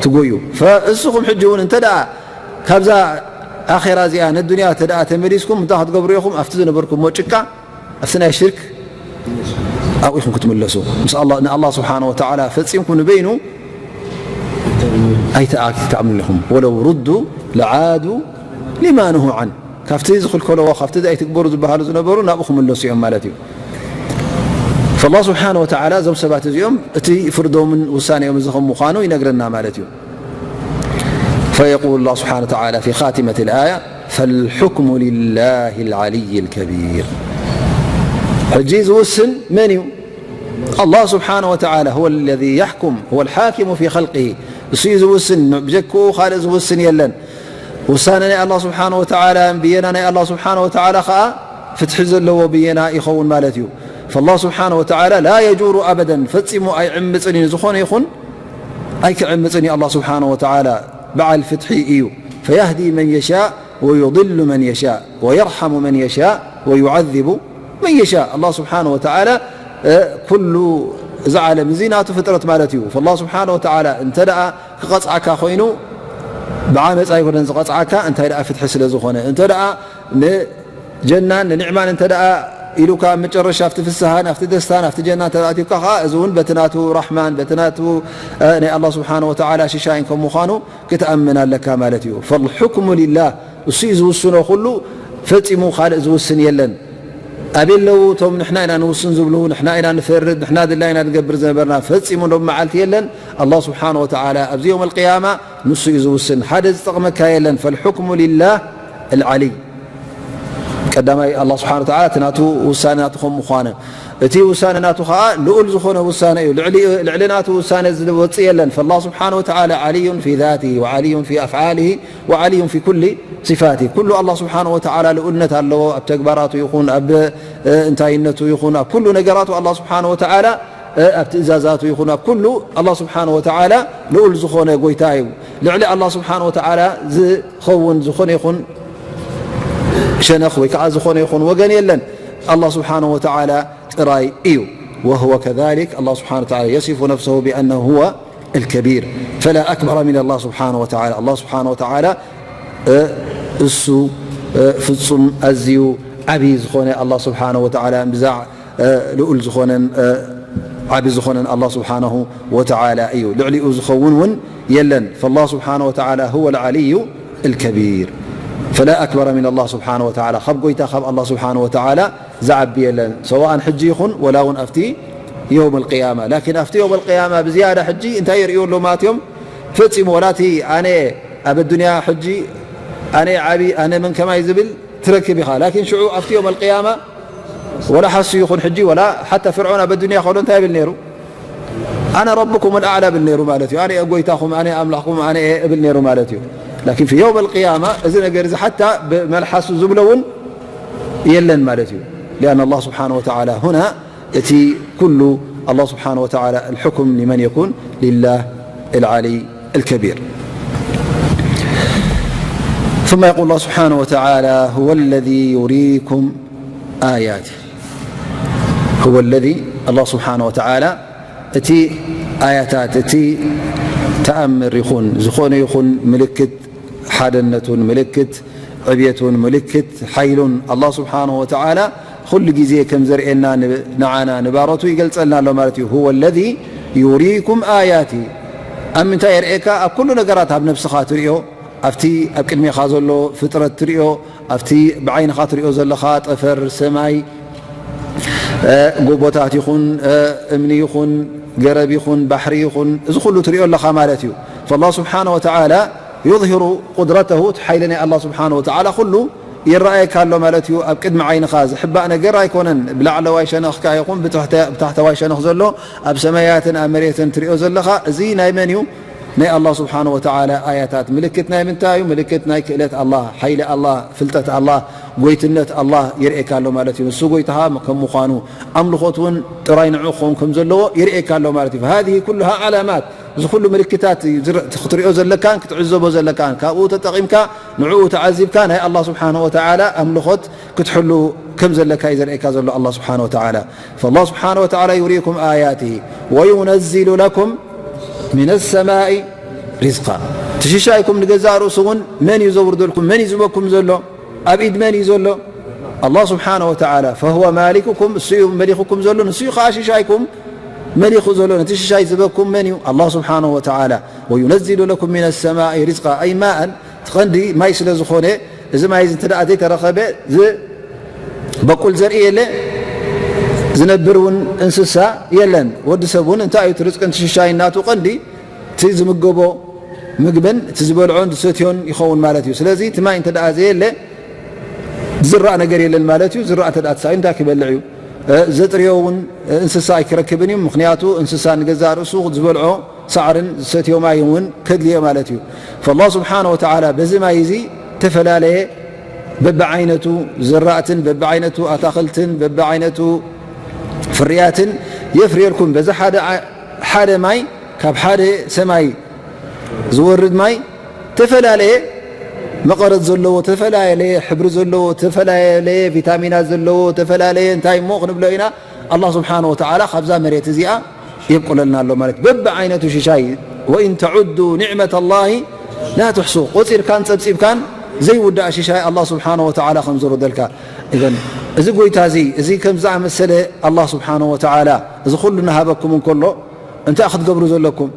ትጎዩ። ፈእስኹም ሕጂ እውን እንተ ደኣ ካብዛ ኣኼራ እዚኣ ነዱንያ እንተ ደኣ ተመሊስኩም እንታይ ክትገብሩ ኢኹም? ኣብቲ ዝነበርኩምዎ ጭቃ ኣብቲ ናይ ሽርክ ኣብኡ ኢኹም ክትምለሱ። ምስ ኣላ-፣ ንኣላህ ስብሓነ ወተዓላ ፈጺምኩም ንበይኑ ኣይተኣ-፣ ኣይትኣምኑን ኢኹም። ወለው ሩዱ ለዓዱ ሊማ ኑሁ ዓን። ካብቲ ዝኽልከለዎ፣ ካብቲ ኣይትግበሩ ዝበሃሉ ዝነበሩ ናብኡ ክምለሱ እዮም ማለት እዩ። ፈላህ ስብሓነ ወተዓላ እዞም ሰባት እዚኦም እቲ ፍርዶምን ውሳኔኦም እዚ ከም ምዃኑ ይነግረና ማለት እዩ። فيقول الله سبحانه وتعالى في خاتمة الآية: فالحكم لله العلي الكبير. ሕጂ ዝውስን መን እዩ? ኣላህ ስብሓነ ወተዓላ هو الذي يحكم، هو الحاكم في خلقه። እሱ እዩ ዝውስን፣ ብጀክኡ ካልእ ዝውስን የለን። ውሳነ ናይ ኣላህ ስብሓነ ወተዓላ፣ ብየና ናይ ኣላህ ስብሓነ ወተዓላ ኸዓ ፍትሒ ዘለዎ ብየና ይኸውን ማለት እዩ። فالله سبحانه وتعالى لا يجور أبدا، ፈጺሙ ኣይዕምጽን እዩ። ዝኾነ ይኹን ኣይክዕምጽን እዩ። ኣላህ ስብሓነ ወተዓላ በዓል ፍትሒ እዩ። فيهدي من يشاء ويضل من يشاء ويرحم من يشاء ويعذب من يشاء። ኣላህ ስብሓነ ወተዓላ፣ እ፣ ኩሉ እዚ ዓለም እዚ ናቱ ፍጥረት ማለት እዩ። فالله سبحانه وتعالى እንተ ደኣ ክቐጽዓካ ኮይኑ ብዓመጽ ኣይኮነን ዝቐጽዓካ፣ እንታይ ደኣ ፍትሒ ስለ ዝኾነ። እንተ ደኣ ንጀናን ንኒዕማን እንተ ደኣ ኢሉካ ኣብ መጨረሻ ኣብቲ ፍስሃን ኣብቲ ደስታን ኣብቲ ጀናን እንተ ደኣ ኣእትዩካ ኸዓ፣ እዚ እውን በቲ ናቱ ራሕማን በቲ ናቱ፣ እ፣ ናይ ኣላህ ስብሓነ ወተዓላ ሽሻይን ከም ምዃኑ ክትኣምን ኣለካ ማለት እዩ። فالحكم لله፣ እሱ እዩ ዝውስኖ ኩሉ፣ ፈጺሙ ካልእ ዝውስን የለን። ኣበይ ኣለዉ እቶም ንሕና ኢና ንውስን ዝብሉ፣ ንሕና ኢና ንፈርድ፣ ንሕና ድላይና ንገብር ዝነበርና? ፈጺሙ ሎም መዓልቲ የለን። ኣላህ ስብሓነ ወተዓላ ኣብዚ የውመል ቅያማ ንሱ እዩ ዝውስን፣ ሓደ ዝጠቕመካ የለን። فالحكم لله العلي። ቀዳማይ ኣላህ ስብሓነ ወተዓላ እቲ ናቱ ውሳነ ናቱ ከም ምዃነ፣ እቲ ውሳነ ናቱ ኸዓ ልኡል ዝኾነ ውሳነ እዩ። ልዕሊ ናቱ ውሳነ ዝወፅእ የለን። فالله سبحانه وتعالى علي في ذاته وعلي في أفعاله وعلي في كل صفاته. ኩሉ ኣላህ ስብሓነ ወተዓላ ልኡልነት ኣለዎ። ኣብ ተግባራቱ ይኹን ኣብ፣ እ፣ እንታይነቱ ይኹን ኣብ ኩሉ ነገራቱ ኣላህ ስብሓነ ወተዓላ፣ እ፣ ኣብ ትእዛዛቱ ይኹን ኣብ ኩሉ ኣላህ ስብሓነ ወተዓላ ልኡል ዝኾነ ጎይታ እዩ። ልዕሊ ኣላህ ስብሓነ ወተዓላ ዝኸውን ዝኾነ ይኹን ሸነኽ ወይ ከዓ ዝኾነ ይኹን ወገን የለን። ኣላህ ስብሓነ ወተዓላ ጥራይ እዩ። وهو كذلك، الله سبحانه وتعالى يصف نفسه بأنه هو الكبير، فلا أكبر من الله سبحانه وتعالى. ኣላህ ስብሓነ ወተዓላ፣ እ፣ እሱ፣ እ፣ ፍጹም ኣዝዩ ዓብዪ ዝኾነ ኣላህ ስብሓነ ወተዓላ፣ ብዛዕ፣ እ፣ ልኡል ዝኾነን፣ እ፣ ዓቢ ዝኾነን ኣላህ ስብሓነሁ ወተዓላ እዩ። ልዕሊኡ ዝኸውን እውን የለን። فالله سبحانه وتعالى هو العلي الكبير، فلا أكبر من الله سبحانه وتعالى. ካብ ጎይታ ካብ ኣላህ ስብሓነ ወተዓላ ዝዓቢ የለን። ሰዋእን ሕጂ ይኹን ወላ እውን ኣብቲ የውም ኣልቅያማ። ላኪን ኣብቲ የውም ኣልቅያማ ብዝያዳ ሕጂ እንታይ ይርእዩ ኣለዉ ማለት እዮም? ፈጺሙ ወላ እቲ ኣነ ኣብ ኣዱንያ ሕጂ ኣነ ዓቢ፣ ኣነ መን ከማይ ዝብል ትረክብ ኢኻ። ላኪን ሽዑ ኣብቲ የውም ኣልቅያማ ወላ ሓሱ ይኹን ሕጂ ወላ ሓታ ፍርዖን ኣብ ኣዱንያ ከሎ እንታይ ይብል ነይሩ? ኣነ ረብኩም ኣልኣዕላ ብል ነይሩ ማለት እዩ። ኣነ እየ ጎይታኹም፣ ኣነ እየ ኣምላኽኩም፣ ኣነ እየ እብል ነይሩ ማለት እዩ። ላኪን ፊ የውም ኣልቅያማ እዚ ነገር እዚ ሓታ ብመልሓሱ ዝብሎ እውን የለን ማለት እዩ። لأن الله سبحانه وتعالى هنا، እቲ ኩሉ ኣላህ ስብሓነ ወተዓላ፣ الحكم لمن يكون؟ لله العلي الكبير. ثم يقول الله سبحانه وتعالى: هو الذي يريكم آياته. هو الذي، ኣላህ ስብሓነ ወተዓላ እቲ ኣያታት፣ እቲ ተኣምር ይኹን፣ ዝኾነ ይኹን ምልክት ሓደነቱን፣ ምልክት ዕብየቱን፣ ምልክት ሓይሉን፣ ኣላህ ስብሓነሁ ወተዓላ ኩሉ ግዜ ከም ዘርእየና ን-፣ ንዓና ንባሮቱ ይገልጸልና ኣሎ ማለት እዩ። هو الذي يريكم آياته። ኣብ ምንታይ የርእየካ? ኣብ ኩሉ ነገራት፣ ኣብ ነብስኻ ትርእዮ፣ ኣብቲ ኣብ ቅድሜኻ ዘሎ ፍጥረት ትርእዮ፣ ኣብቲ ብዓይንኻ ትርእዮ ዘለኻ ጠፈር፣ ሰማይ፣ እ፣ ጎቦታት ይኹን፣ እ፣ እምኒ ይኹን፣ ገረብ ይኹን፣ ባሕሪ ይኹን፣ እዚ ኩሉ ትርእዮ ኣለኻ ማለት እዩ። فالله سبحانه وتعالى يظهر قدرته، እቲ ሓይሊ ናይ ኣላህ ስብሓነሁ ወተዓላ ኩሉ ይረኣየካ ኣሎ ማለት እዩ። ኣብ ቅድሚ ዓይንኻ ዝሕባእ ነገር ኣይኮነን። ብላዕለዋይ ሸነኽካ ይኹን ብትሕተ-፣ ብታሕተዋይ ሸነኽ ዘሎ፣ ኣብ ሰማያትን ኣብ መሬትን ትርእዮ ዘለኻ፣ እዚ ናይ መን እዩ? ናይ ኣላህ ስብሓነሁ ወተዓላ ኣያታት። ምልክት ናይ ምንታይ እዩ? ምልክት ናይ ክእለት ኣላህ፣ ሓይሊ ኣላህ፣ ፍልጠት ኣላህ፣ ጎይትነት ኣላህ የርእየካ ኣሎ ማለት እዩ። ንሱ ጎይታኻ ከም ምዃኑ፣ ኣምልኾት እውን ጥራይ ንዕኡ ክኸውን ከም ዘለዎ የርእየካ ኣሎ ማለት እዩ። فهذه كلها علامات፣ እዚ ኩሉ ምልክታት እዩ ዝረ-፣ ክትሪኦ ዘለካን ክትዕዘቦ ዘለካን፣ ካብኡ ተጠቒምካ ንዕኡ ተዓዚብካ ናይ ኣላህ ስብሓነሁ ወተዓላ ኣምልኾት ክትሕሉ ከም ዘለካ እዩ ዘርእየካ ዘሎ ኣላህ ስብሓነሁ ወተዓላ። فالله سبحانه وتعالى يريكم آياته وينزل لكم من السماء رزقا። እቲ ሽሻይኩም ንገዛእ ርእሱ እውን መን እዩ ዘውርደልኩም? መን እዩ ዝህበኩም ዘሎ? ኣብ ኢድ መን እዩ ዘሎ? ኣላህ ስብሓነሁ ወተዓላ። فهو مالككم، እሱ እዩ መሊኹኩም ዘሎ፣ ንሱ እዩ ከዓ ሽሻይኩም መሊኹ ዘሎ። ነቲ ሽሻይ ዝህበኩም መን እዩ? ኣላህ ስብሓነሁ ወተዓላ። وينزل لكم من السماء رزقا، أي ماء، እቲ ቀንዲ ማይ ስለ ዝኾነ፣ እዚ ማይ እዚ እንተ ደኣ ዘይተረኸበ፣ ዝበቁል ዘርኢ የለ፣ ዝነብር እውን እንስሳ የለን። ወዲ ሰብ እውን እንታይ እዩ እቲ ርዝቅን እቲ ሽሻይን ናቱ ቀንዲ እቲ ዝምገቦ ምግብን እቲ ዝበልዖን ዝሰትዮን ይኸውን ማለት እዩ። ስለዚ እቲ ማይ እንተ ደኣ ዘየለ፣ ዝራእ ነገር የለን ማለት እዩ። ዝራእ እንተ ደኣ ተሳኢኑ እንታይ ክበልዕ እዩ? እ፣ ዘጥርዮ እውን እንስሳ ኣይክረክብን እዩ። ምኽንያቱ እንስሳ ንገዛእ ርእሱ ዝበልዖ ሳዕርን ዝሰትዮ ማይ እውን ከድልዮ ማለት እዩ። فالله سبحانه وتعالى በዚ ማይ እዚ ተፈላለየ በብዓይነቱ ዝራእትን በብዓይነቱ ኣታኽልትን በብዓይነቱ ፍርያትን የፍርየልኩም። በዚ ሓደ ዓ-፣ ሓደ ማይ፣ ካብ ሓደ ሰማይ ዝወርድ ማይ ተፈላለየ መቐረት ዘለዎ፣ ተፈላለየ ሕብሪ ዘለዎ፣ ተፈላለየ ቪታሚናት ዘለዎ፣ ተፈላለየ እንታይ እሞ ክንብሎ ኢና፣ ኣላህ ስብሓነ ወተዓላ ካብዛ መሬት እዚኣ የብቁለልና ኣሎ ማለት እዩ። በብዓይነቱ ሽሻይ፣ وإن تعدوا نعمة الله لا تحصوها، ቆፂርካን ፀብፂብካን ዘይውዳእ ሽሻይ ኣላህ ስብሓነ ወተዓላ ከም ዝወርደልካ። እዘን፣ እዚ ጎይታ እዚ፣ እዚ ከም ዝኣመሰለ ኣላህ ስብሓነ ወተዓላ እዚ ኩሉ እናሃበኩም እንከሎ፣ እንታይ ክትገብሩ ዘለኩም?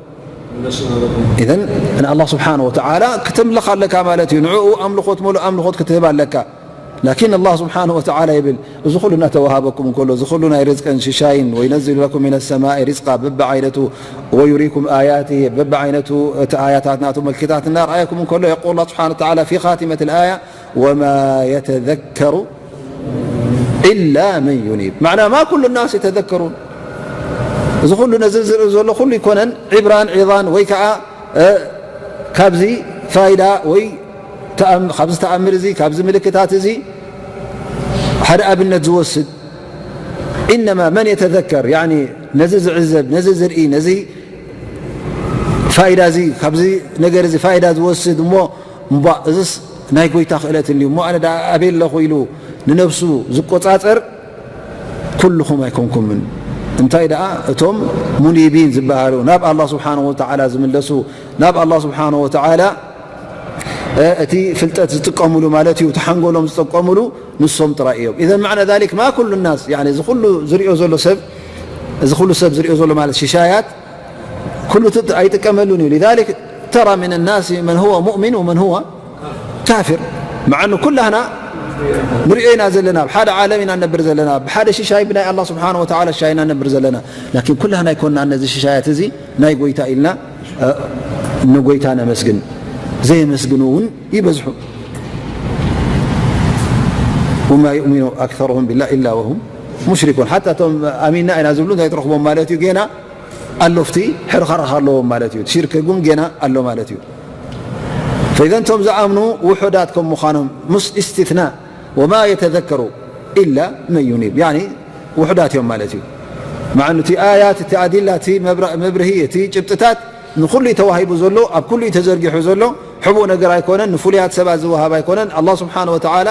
ኢዘን ንኣላህ ስብሓነ ወተዓላ ክተምልኽ ኣለካ ማለት እዩ። ንዕኡ ኣምልኾት፣ ሙሉእ ኣምልኾት ክትህብ ኣለካ። ላኪን ኣላህ ስብሓነ ወተዓላ ይብል፣ እዚ ኩሉ እናተወሃበኩም እንከሎ፣ እዚ ኩሉ ናይ ርዝቅን ሽሻይን፣ وينزل لكم من السماء رزقا በብዓይነቱ፣ ويريكم آياته በብዓይነቱ እቲ ኣያታት ናቱ ምልክታት እናርኣየኩም እንከሎ፣ يقول الله سبحانه وتعالى في خاتمة الآية: وما يتذكر إلا من ينيب. ማዕና ማ ኩሉ ናስ የተዘከሩን። እዚ ኩሉ ነዚ ዝርኢ ዘሎ ኩሉ ይኮነን ዕብራን ዒዛን ወይ ከዓ፣ እ፣ ካብዚ ፋይዳ ወይ ተኣም-፣ ካብዚ ተኣምር እዚ፣ ካብዚ ምልክታት እዚ ሓደ ኣብነት ዝወስድ። ኢነማ መን የተዘከር፣ ያኒ ነዚ ዝዕዘብ፣ ነዚ ዝርኢ፣ ነዚ ፋይዳ እዚ፣ ካብዚ ነገር እዚ ፋይዳ ዝወስድ እሞ፣ እምቧእ፣ እዝስ ናይ ጎይታ ክእለት እንድዩ እሞ፣ ኣነ ደኣ ኣበይ ኣለኹ ኢሉ ንነብሱ ዝቆጻጸር፣ ኩልኹም ኣይኮንኩምን። እንታይ ደኣ፣ እቶም ሙኒቢን ዝበሃሉ፣ ናብ ኣላህ ስብሓነሁ ወተዓላ ዝምለሱ፣ ናብ ኣላህ ስብሓነሁ ወተዓላ፣ እ፣ እቲ ፍልጠት ዝጥቀሙሉ ማለት እዩ፣ እቲ ሓንጎሎም ዝጥቀሙሉ ንሶም ጥራይ እዮም። ኢዘን ማዕና ዛሊክ ማ ኩሉ ናስ፣ ያኒ እዚ ኩሉ ዝሪኦ ዘሎ ሰብ፣ እዚ ኩሉ ሰብ ዝሪኦ ዘሎ ማለት ሽሻያት፣ ኩሉ ት-፣ ኣይጥቀመሉን እዩ። لذلك ترى من الناس من هو مؤمن ومن هو كافر. مع أنه ኩላህና ንሪኦ ኢና ዘለና፣ ኣብ ሓደ ዓለም ኢና ነብር ዘለና፣ ብሓደ ሽሻይ ብናይ ኣላህ ስብሓነሁ ወተዓላ ሽሻይ ኢና ነብር ዘለና። ላኪን ኩላህና ኣይኮንናን ነዚ ሽሻያት እዚ ናይ ጎይታ ኢልና፣ እ፣ ንጎይታ ነመስግን። ዘየመስግኑ እውን ይበዝሑ። وما يؤمن أكثرهم بالله إلا وهم مشركون. ሓታ እቶም ኣሚንና ኢና ዝብሉ እንታይ ትረኽቦም ማለት እዩ? ጌና ኣሎ፣ ፍቲ ሕርኸርኽ ኣለዎም ማለት እዩ። ሽርክ ግን ጌና ኣሎ ማለት እዩ። فإذا እቶም ዝኣምኑ ውሑዳት ከም ምዃኖም ምስ استثناء وما يتذكر إلا من ينيب، ያኒ ውሑዳት እዮም ማለት እዩ። مع أنه እቲ ኣያት፣ እቲ ኣዲላ፣ እቲ መብራ-፣ መብርሂ፣ እቲ ጭብጥታት ንኹሉ እዩ ተዋሂቡ ዘሎ፣ ኣብ ኩሉ እዩ ተዘርጊሑ ዘሎ። ሕቡእ ነገር ኣይኮነን፣ ንፍሉያት ሰባት ዝወሃብ ኣይኮነን። ኣላህ ስብሓነ ወተዓላ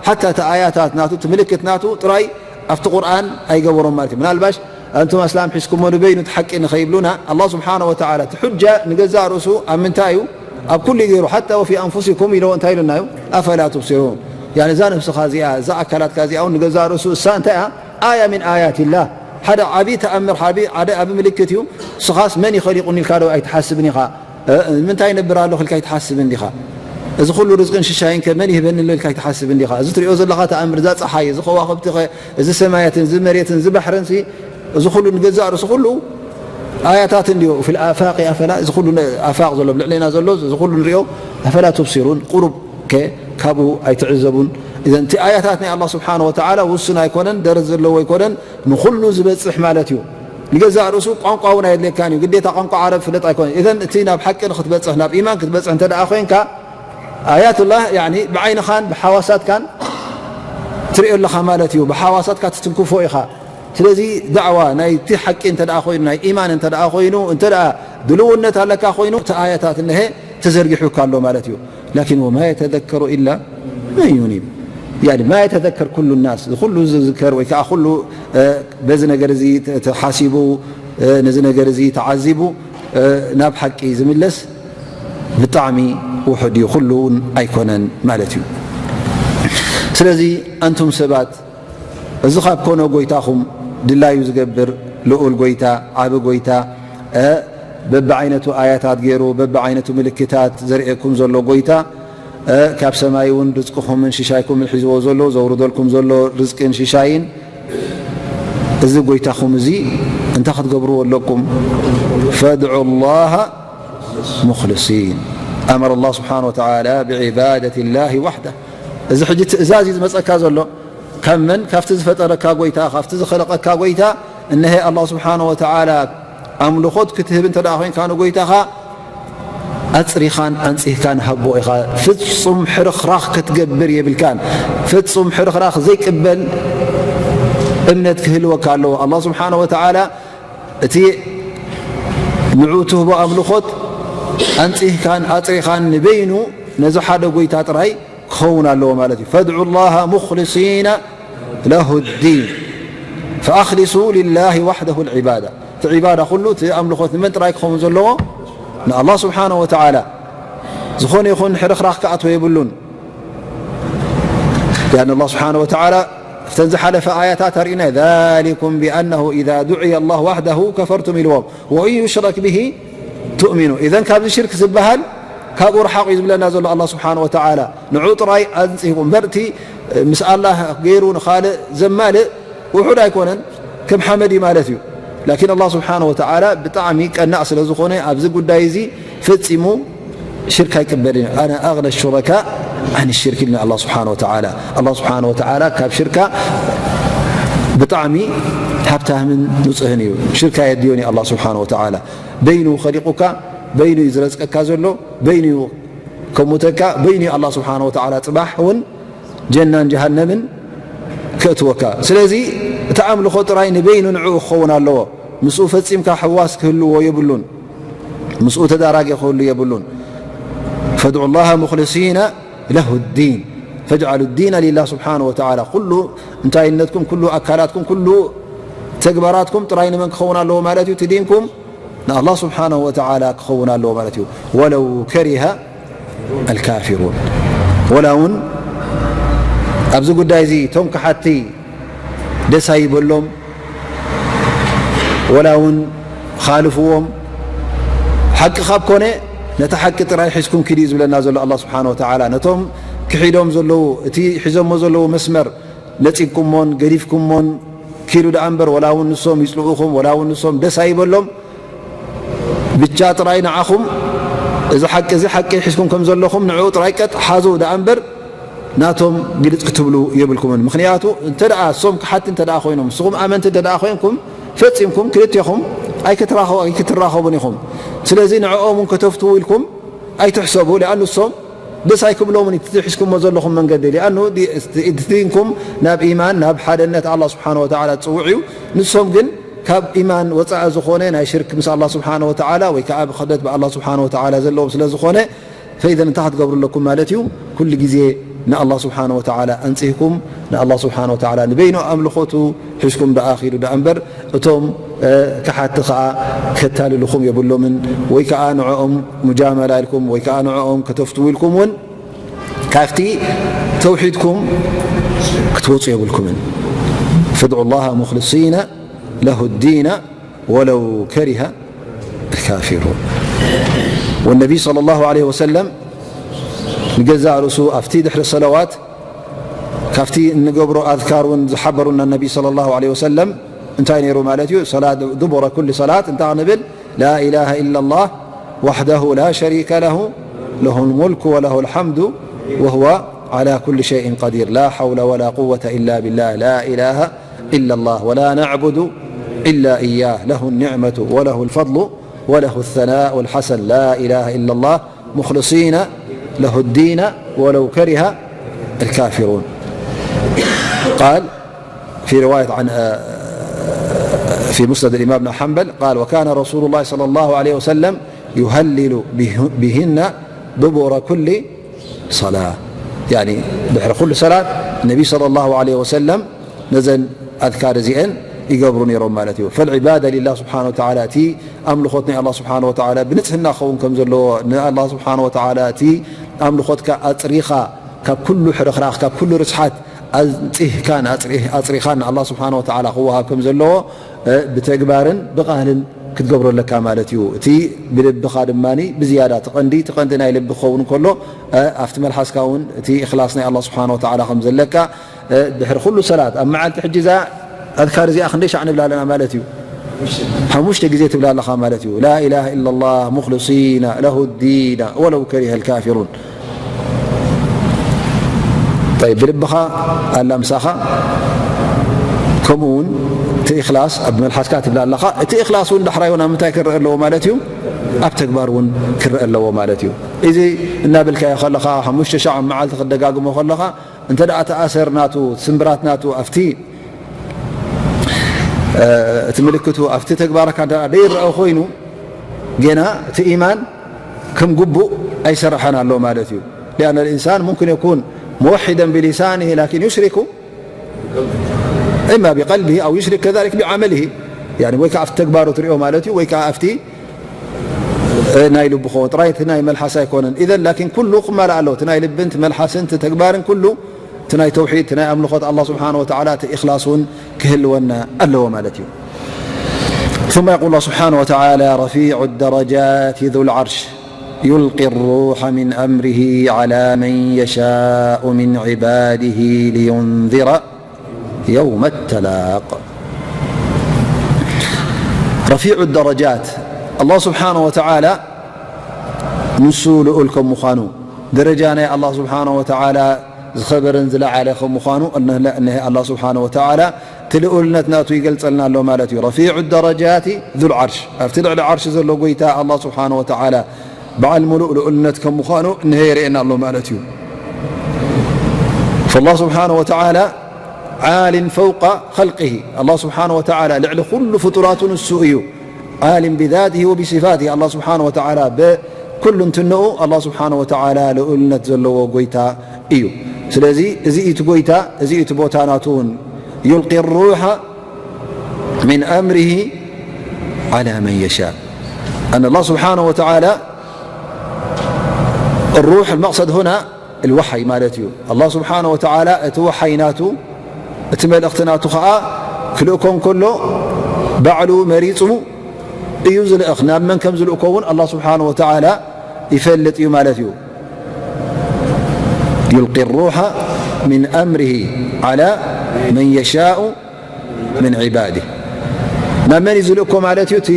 ሓታ እቲ ኣያታት ናቱ፣ እቲ ምልክት ናቱ ጥራይ ኣብቲ ቁርኣን ኣይገበሮም ማለት እዩ። ምናልባሽ ኣንቱም ኣስላም ሒዝኩሞ ንበይኑ እቲ ሓቂ ንኸይብሉና፣ ኣላህ ስብሓነ ወተዓላ እቲ ሑጃ ንገዛእ ርእሱ ኣብ ምንታይ እዩ? ኣብ ኩሉ እዩ ገይሩ። ሓታ ወፊ ኣንፉሲኩም ኢለዎ እንታይ ኢሉና እዩ? ኣፈላ ቱብሲሩን። ያኒ እዛ ነብስኻ እዚኣ፣ እዛ ኣካላትካ እዚኣ እውን ንገዛእ ርእሱ እሳ እንታይ እያ? ኣያ ሚን ኣያትላህ። ሓደ ዓቢ ተኣምር፣ ሓቢ-፣ ሓደ ዓቢ ምልክት እዩ። ንስኻስ መን እዩ ኸሊቑኒ ኢልካ ዶ ኣይትሓስብን ኢኻ? እ፣ ንምንታይ ይነብር ኣለኹ ኢልካ ኣይትሓስብን ዲኻ? እዚ ኩሉ ርዝቅን ሽሻይን ከ መን ይህበኒ ኣሎ ኢልካ ኣይትሓስብን ዲኻ? እዚ ትሪኦ ዘለኻ ተኣምር፣ እዛ ፀሓይ፣ እዚ ከዋኽብቲ ኸ፣ እዚ ሰማያትን፣ እዚ መሬትን፣ እዚ ባሕርን ሲ፣ እዚ ኩሉ ንገዛእ ርእሱ ኩሉ ኣያታት እንድዮ። ፊል ኣፋቂ ኣፈላ፣ እዚ ኩሉ ነ-፣ ኣፋቅ ዘሎ፣ ኣብ ልዕሌና ዘሎ፣ እዚ ኩሉ ንሪኦ፣ ኣፈላ ቱብሲሩን፣ ቁሩብ ከ ካብኡ ኣይትዕዘቡን? እዘን እቲ ኣያታት ናይ ኣላህ ስብሓነ ወተዓላ ውሱን ኣይኮነን፣ ደረት ዘለዎ ኣይኮነን፣ ንኹሉ ዝበጽሕ ማለት እዩ። ንገዛእ ርእሱ ቋንቋ እውን ኣየድልየካን እዩ። ግዴታ ቋንቋ ዓረብ ፍለጥ ኣይኮነን። እዘን እቲ ናብ ሓቂ ንክትበጽሕ፣ ናብ ኢማን ክትበጽሕ እንተ ደኣ ኮይንካ፣ ኣያቱላህ፣ ያኒ፣ ብዓይንኻን ብሓዋሳትካን ትርእዮ ኣለኻ ማለት እዩ። ብሓዋሳትካ ትትንክፎ ኢኻ። ስለዚ ዳዕዋ ናይቲ ሓቂ እንተ ደኣ ኮይኑ፣ ናይ ኢማን እንተ ደኣ ኮይኑ፣ እንተ ደኣ ድልውነት ኣለካ ኮይኑ፣ እቲ ኣያታት እነሀ ተዘርጊሑካ ኣሎ ማለት እዩ። ላኪን ወማ የተዘከሩ ኢላ መን ዩኒብ። ያኒ ማ የተዘከር ኩሉ ናስ፣ እዚ ኩሉ ዝዝከር ወይ ከዓ ኩሉ፣ እ፣ በዚ ነገር እዚ ተ-፣ ተሓሲቡ፣ እ፣ ነዚ ነገር እዚ ተዓዚቡ፣ እ፣ ናብ ሓቂ ዝምለስ ብጣዕሚ ውሑድ እዩ፣ ኩሉ እውን ኣይኮነን ማለት እዩ። ስለዚ ኣንቱም ሰባት፣ እዚ ካብ ኮነ ጎይታኹም ድላዩ ዝገብር ልኡል ጎይታ፣ ዓቢ ጎይታ፣ እ፣ በብዓይነቱ ኣያታት ገይሩ፣ በብዓይነቱ ምልክታት ዘርእየኩም ዘሎ ጎይታ፣ እ፣ ካብ ሰማይ እውን ርዝቅኹምን ሽሻይኩምን ሒዝዎ ዘሎ፣ ዘውርደልኩም ዘሎ ርዝቅን ሽሻይን፣ እዚ ጎይታኹም እዚ እንታይ ክትገብርዎ ኣለኩም? ፈድዑ ላሃ ሙኽልሲን። ኣመረ ላህ ስብሓነ ወተዓላ ብዒባደት ላሂ ዋሕዳ። እዚ ሕጂ ትእዛዝ እዩ ዝመፀካ ዘሎ። ካብ መን? ካብቲ ዝፈጠረካ ጎይታ፣ ካብቲ ዝኸለቐካ ጎይታ። እነሀ ኣላህ ስብሓነ ወተዓላ ኣምልኾት ክትህብ እንተ ደኣ ኮይንካ ንጎይታኻ፣ ኣጽሪኻን ኣንጺህካን ሃቦ ኢኻ። ፍጹም ሕርኽራኽ ክትገብር የብልካን። ፍጹም ሕርኽራኽ ዘይቅበል እምነት ክህልወካ ኣለዎ። ኣላህ ስብሓነ ወተዓላ እቲ ንዑ ትህቦ ኣምልኾት ኣንጺህካን ኣጽሪኻን ንበይኑ ነዚ ሓደ ጎይታ ጥራይ ክኸውን ኣለዎ ማለት እዩ። ፈድዑ ላሃ ሙኽሊሲነ ለሁ ዲን ፈኣኽሊሱ ሊላሂ ዋሕደሁ ልዒባዳ። እቲ ዒባዳ ኩሉ፣ እቲ ኣምልኾት ንመን ጥራይ ክኸውን ዘለዎ? ንኣላህ ስብሓነሁ ወተዓላ። ዝኾነ ይኹን ሕርኽራኽ ክኣትዎ የብሉን። ያን ኣላህ ስብሓነሁ ወተዓላ እተን ዝሓለፈ ኣያታት ኣርእዩና፣ ذلكم بأنه إذا دعي الله وحده كفرتم ኢልዎም። وإن يشرك به تؤمنوا። ኢዘን ካብዚ ሽርክ ዝበሃል ካብኡ ርሓቑ እዩ ዝብለና ዘሎ ኣላህ ስብሓነሁ ወተዓላ። ንዑ ጥራይ ኣንጺህኩም። እምበር እቲ ምስ ኣላህ ገይሩ ንኻልእ ዘማልእ ውሑድ ኣይኮነን፣ ከም ሓመድ እዩ ማለት እዩ። ላኪን ኣላህ ስብሓነሁ ወተዓላ ብጣዕሚ ቀናእ ስለ ዝኾነ ኣብዚ ጉዳይ እዚ ፈጺሙ ሽርክ ኣይቅበልን እዩ። ኣነ ኣግነ ሹረካ ኣን ሽርክ ኢልና ኣላህ ስብሓነሁ ወተዓላ። ኣላህ ስብሓነሁ ወተዓላ ካብ ሽርካ ብጣዕሚ ሃብታምን ንጹህን እዩ። ሽርክ ኣየድልዮን እዩ ኣላህ ስብሓነሁ ወተዓላ። በይኑ ኸሊቁካ፣ በይኑ እዩ ዝረዝቀካ ዘሎ፣ በይኑ እዩ ከሙተካ፣ በይኑ እዩ ኣላህ ስብሓነሁ ወተዓላ ጽባሕ እውን ጀናን ጀሃነምን ከእትወካ። ስለዚ እቲ ኣምልኾ ጥራይ ንበይኑ ንዕኡ ክኸውን ኣለዎ። ምስኡ ፈጺምካ ሕዋስ ክህልዎ የብሉን። ምስኡ ተዳራጊ ክህሉ የብሉን። ፈድዑ ላሃ ሙኽሊሲነ ለሁ ዲን ፈጅዓሉ ዲነ ሊላህ ስብሓነሁ ወተዓላ። ኩሉ እንታይነትኩም፣ ኩሉ ኣካላትኩም፣ ኩሉ ተግባራትኩም ጥራይ ንመን ክኸውን ኣለዎ ማለት እዩ? እቲ ዲንኩም ንኣላህ ስብሓነሁ ወተዓላ ክኸውን ኣለዎ ማለት እዩ። ወለው ከሪሀ ኣልካፊሩን። ወላ እውን ኣብዚ ጉዳይ እዚ እቶም ከሓቲ ደስ ኣይበሎም፣ ወላ እውን ኻልፍዎም። ሓቂ ካብ ኮነ ነቲ ሓቂ ጥራይ ሒዝኩም ኪዱ እዩ ዝብለና ዘሎ ኣላህ ስብሓነሁ ወተዓላ። ነቶም ክሒዶም ዘለዉ፣ እቲ ሒዞሞ ዘለዉ መስመር ነጺግኩሞን ገዲፍኩሞን ኪዱ ደኣ እምበር፣ ወላ እውን ንሶም ይጽልኡኹም፣ ወላ እውን ንሶም ደስ ኣይበሎም። ብቻ ጥራይ ንዓኹም እዚ ሓቂ፣ እዚ ሓቂ ሒዝኩም ከም ዘለኹም ንዕኡ ጥራይ ቀጥ ሓዙ ደኣ እምበር፣ ናቶም ግልጽ ክትብሉ የብልኩምን። ምኽንያቱ እንተ ደኣ እሶም ክሓቲ እንተ ደኣ ኮይኖም፣ ንስኹም ኣመንቲ እንተ ደኣ ኮይንኩም፣ ፈጺምኩም ክልቴኹም ኣይክትራኸ-፣ ኣይክትራኸቡን ኢኹም። ስለዚ ንዕኦም እውን ከተፍትዉ ኢልኩም ኣይትሕሰቡ። ሊኣኑ እሶም ደስ ኣይክብሎምን እቲ ሒዝኩሞ ዘለኹም መንገዲ። ሊኣኑ ዲ-፣ እቲ ዲንኩም ናብ ኢማን፣ ናብ ሓደነት ኣላህ ስብሓነሁ ወተዓላ ዝጽውዕ እዩ። ንሶም ግን ካብ ኢማን ወጻኢ ዝኾነ ናይ ሽርክ ምስ ኣላህ ስብሓነሁ ወተዓላ ወይ ከኣ ብኽህደት ብኣላህ ስብሓነሁ ወተዓላ ዘለዎም ስለ ዝኾነ፣ ፈኢዘን እንታይ ክትገብሩ ኣለኩም ማለት እዩ? ኩሉ ግዜ ንኣላህ ስብሓነሁ ወተዓላ ኣንጺህኩም፣ ንኣላህ ስብሓነሁ ወተዓላ ንበይኑ ኣምልኾቱ ሒዝኩም ደኣ ኺዱ ደኣ እምበር፣ እቶም፣ እ፣ ከሓቲ ኸኣ ከታልልኹም የብሎምን፣ ወይ ከኣ ንዕኦም ሙጃመላ ኢልኩም፣ ወይ ከኣ ንዕኦም ከተፍትዉ ኢልኩም እውን ካብቲ ተውሒድኩም ክትወጹ የብልኩምን። ፈድዑ ላሃ ሙኽሊሲነ ለሁ ዲነ ወለው ከሪሀ ኣልካፊሩን። ወነቢ ሰለላሁ ዐለይሂ ወሰለም ንገዛእ ርእሱ ኣብቲ ድሕሪ ሰለዋት ካብቲ እንገብሮ ኣዝካር እውን ዝሓበሩና ነቢ ሰለላሁ ዐለይሂ ወሰለም እንታይ ነይሩ ማለት እዩ? ሰላት፣ ዱቡረ ኩሊ ሰላት እንታይ ክንብል? ላ ኢላሃ ኢለላህ ወሕደሁ ላ ሸሪከ ለሁ፣ ለሁል ሙልኩ ወለሁል ሐምዱ ወሁወ ዐላ ኩሊ ሸይኢን ቀዲር፣ ላ ሐውለ ወላ ቁወተ ኢላ ቢላህ፣ ላ ኢላሃ إلا الله ولا نعبد إلا إياه له النعمة وله الفضل وله الثناء الحسن لا إله إلا الله مخلصين له الدين ولو كره الكافرون. قال في رواية عن، آه، في مسند الإمام بن حنبل قال: وكان رسول الله صلى الله عليه وسلم يهلل به-، بهن دبر كل صلاة. يعني ድሕሪ ኩሉ ሰላት ነቢ ሰለላሁ ዐለይሂ ወሰለም ነዘን ኣዝካር እዚአን ይገብሩ ነይሮም ማለት እዩ። ፈልዒባዳ ሊላህ ስብሓነ ወተዓላ፣ እቲ ኣምልኾት ናይ ኣላህ ስብሓነ ወተዓላ ብንጽህና ክኸውን ከም ዘለዎ፣ ንኣላህ ስብሓነ ወተዓላ እቲ ኣምልኾትካ ኣጽሪኻ፣ ካብ ኩሉ ሕርኽራኽ፣ ካብ ኩሉ ርስሓት ኣንጽህካን ኣጽሪ-፣ ኣጽሪኻን ንኣላህ ስብሓነ ወተዓላ ክወሃብ ከም ዘለዎ፣ እ፣ ብተግባርን ብቓልን ክትገብሮ ኣለካ ማለት እዩ። እቲ ብልብኻ ድማ ብዝያዳ እቲ ቀንዲ፣ እቲ ቀንዲ ናይ ልቢ ክኸውን ከሎ፣ እ፣ ኣብቲ መልሓስካ እውን እቲ እኽላስ ናይ ኣላህ ስብሓነ ወተዓላ ከም ዘለካ፣ እ፣ ድሕሪ ኩሉ ሰላት ኣብ መዓልቲ ሕጂ እዛ ኣዝካር እዚኣ ክንደይ ሻዕ ንብላ ኣለና ማለት እዩ? ሓሙሽተ ግዜ ትብላ ኣለኻ ማለት እዩ። ላ ኢላሃ ኢለላህ ሙኽሊሲና ለሁ ዲና ወለው ከሪሀል ካፊሩን። ጠይብ፣ ብልብኻ ኣላ ምሳኻ፣ ከምኡ እውን እቲ እኽላስ ኣብ መልሓስካ ትብላ ኣለኻ። እቲ እኽላስ እውን ዳሕራይ እውን ኣብ ምንታይ ክረአ ኣለዎ ማለት እዩ? ኣብ ተግባር እውን ክረአ ኣለዎ ማለት እዩ። እዚ እናበልካዮ ከለኻ፣ ሓሙሽተ ሻዕ ኣብ መዓልቲ ክትደጋግሞ ከለኻ፣ እንተ ደኣ እቲ ኣሰር ናቱ፣ ስምብራት ናቱ ኣብቲ፣ እ፣ እቲ ምልክቱ ኣብቲ ተግባርካ እንተ ደኣ ደይረአ ኮይኑ፣ ጌና እቲ ኢማን ከም ግቡእ ኣይሰርሐን ኣሎ ማለት እዩ። لأن الإنسان ممكن يكون موحدا بلسانه لكن يشرك إما بقلبه أو يشرك كذلك بعمله. يعني ወይ ከኣ ኣብቲ ተግባሩ ትሪኦ ማለት እዩ፣ ወይ ከኣ ኣብቲ እ፣ ናይ ልቢ ክኸውን ጥራይ፣ እቲ ናይ መልሓስ ኣይኮነን። ኢዘን ላኪን ኩሉ ክማላእ ኣለዎ። እቲ ናይ ልብን፣ እቲ መልሓስን፣ እቲ ተግባርን ኩሉ፣ እቲ ናይ ተውሒድ፣ እቲ ናይ ኣምልኾት ኣላህ ስብሓነ ወተዓላ፣ እቲ ኢኽላስ እውን ክህልወና ኣለዎ ማለት እዩ። ثم يقول الله سبحانه وتعالى: رفيع الدرجات ذو العرش يلقي الروح من أمره على من يشاء من عباده لينذر يوم التلاق. رفيع الدرجات، ኣላህ ስብሓነ ወተዓላ ንሱ ልኡል ከም ምዃኑ፣ ደረጃ ናይ ኣላህ ስብሓነ ወተዓላ ዝኸበረን ዝለዓለ ከም ምዃኑ፣ እነሀ፣ እነሀ ኣላህ ስብሓነ ወተዓላ እቲ ልኡልነት ናቱ ይገልጸልና ኣሎ ማለት እዩ። ረፊዑ ደረጃት ዙል ዓርሽ፣ ኣብቲ ልዕሊ ዓርሽ ዘሎ ጎይታ ኣላህ ስብሓነ ወተዓላ በዓል ሙሉእ ልኡልነት ከም ምዃኑ እንሀ የርእየና ኣሎ ማለት እዩ። ፈላህ ስብሓነ ወተዓላ ዓሊን ፈውቀ ኸልቅሂ፣ ኣላህ ስብሓነ ወተዓላ ልዕሊ ኩሉ ፍጡራቱ ንሱ እዩ። ዓሊም ብዛትሂ ወቢሲፋትሂ፣ ኣላህ ስብሓነ ወተዓላ ብኩሉ እንትንኡ ኣላህ ስብሓነ ወተዓላ ልኡልነት ዘለዎ ጎይታ እዩ። ስለዚ እዚ እቲ ጎይታ፣ እዚ እቲ ቦታ ናቱ እውን ዩልቂ ሩሓ ምን ኣምሪሂ ዓላ መን የሻእ። ኣን ኣላህ ስብሓነሁ ወተዓላ ሩሕ፣ المقصد هنا الوحي ማለት እዩ። ኣላህ ስብሓነሁ ወተዓላ እቲ ወሓይ ናቱ፣ እቲ መልእኽቲ ናቱ ኸዓ ክልእኮ እንከሎ ባዕሉ መሪፁ እዩ ዝልእኽ። ናብ መን ከም ዝልእኮ እውን ኣላህ ስብሓነሁ ወተዓላ ይፈልጥ እዩ ማለት እዩ። ዩልቂ ሩሓ ምን ኣምሪሂ ዓላ መን የሻኡ ምን ዒባዲህ። ናብ መን እዩ ዝልእኮ ማለት እዩ? እቲ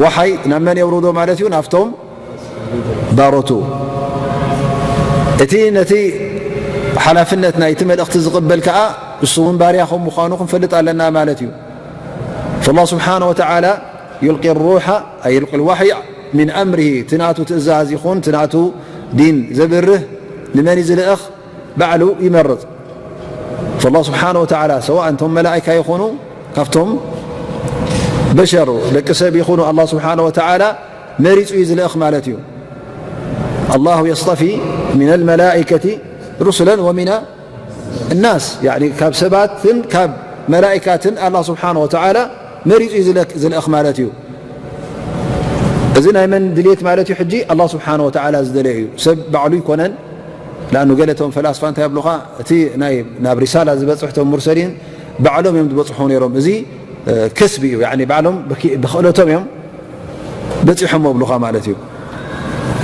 ወሓይ ናብ መን የውርዶ ማለት እዩ? ናብቶም ባሮቱ። እቲ ነቲ ሓላፍነት ናይቲ መልእኽቲ ዝቕበል ከኣ እሱ እውን ባርያ ከም ምዃኑ ክንፈልጥ ኣለና ማለት እዩ። ፈላህ ስብሓነ ወተዓላ ዩልቂ ሩሓ፣ ኣይ ዩልቂ ልዋሕይ ምን ኣምሪሂ፣ እቲ ናቱ ትእዛዝ ይኹን እቲ ናቱ ዲን ዘብርህ ንመን እዩ ዝልእኽ? ባዕሉ ይመርጽ። ፈላህ ስብሓነ ወተዓላ ሰዋእ እቶም መላእካ ይኹኑ ካብቶም በሸር ደቂ ሰብ ይኹኑ፣ ኣላህ ስብሓነ ወተዓላ መሪጹ እዩ ዝልእኽ ማለት እዩ። ኣላሁ የስጠፊ ሚነል መላኢከቲ ሩሱለን ወሚነ እናስ፣ ያዕኒ ካብ ሰባትን ካብ መላኢካትን ኣላህ ስብሓነ ወተዓላ መሪጹ እዩ ዝልእኽ፣ ዝልእኽ ማለት እዩ። እዚ ናይ መን ድልየት ማለት እዩ? ሕጂ ኣላህ ስብሓነ ወተዓላ ዝደለየ እዩ። ሰብ ባዕሉ ይኮነን። ለኣኑ ገለ እቶም ፈላስፋ እንታይ ይብሉኻ? እቲ ናይ ናብ ሪሳላ ዝበፅሕ እቶም ሙርሰሊን ባዕሎም እዮም ዝበፅሑ ነይሮም። እዚ፣ እ፣ ከስቢ እዩ። ያዕኒ ባዕሎም ብኪ-፣ ብኽእለቶም እዮም በፂሖም ኣብሉኻ ማለት እዩ።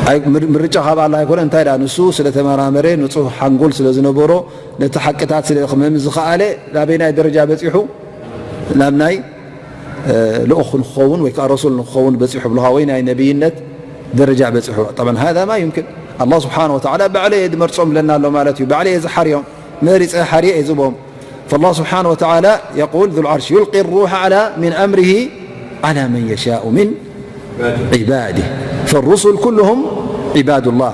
ኣይ፣ ምር-፣ ምርጫ ካብ ኣላህ ኣይኮነን። እንታይ ደኣ ንሱ ስለ ተመራመረ፣ ንጹህ ሓንጎል ስለ ዝነበሮ፣ ነቲ ሓቅታት ስለ ክመም ዝኸኣለ፣ ናበይ ናይ ደረጃ በፂሑ? ናብ ናይ፣ እ፣ ልኡኽ ንክኸውን ወይ ከዓ ረሱል ንክኸውን በፂሑ ብሉኻ ወይ ናይ ነብይነት ደረጃ በፂሑ። ጠብዓን ሃዛ ማ ዩምክን። ኣላህ ስብሓነ ወተዓላ ባዕለየ ዝመርጾም ለና ኣሎ ማለት እዩ። ባዕለየ ዝሓርዮም፣ መሪጸ ሓርየ እየ ዝቦም። ፈላህ ስብሓነ ወተዓላ የቁል ዙል ዓርሽ ዩልቂ ሩሓ ዓላ ምን ኣምሪሂ ዓላ መን የሻኡ ምን ዒባዲህ። ፈሩሱል ኩሉሁም ዒባዱላህ።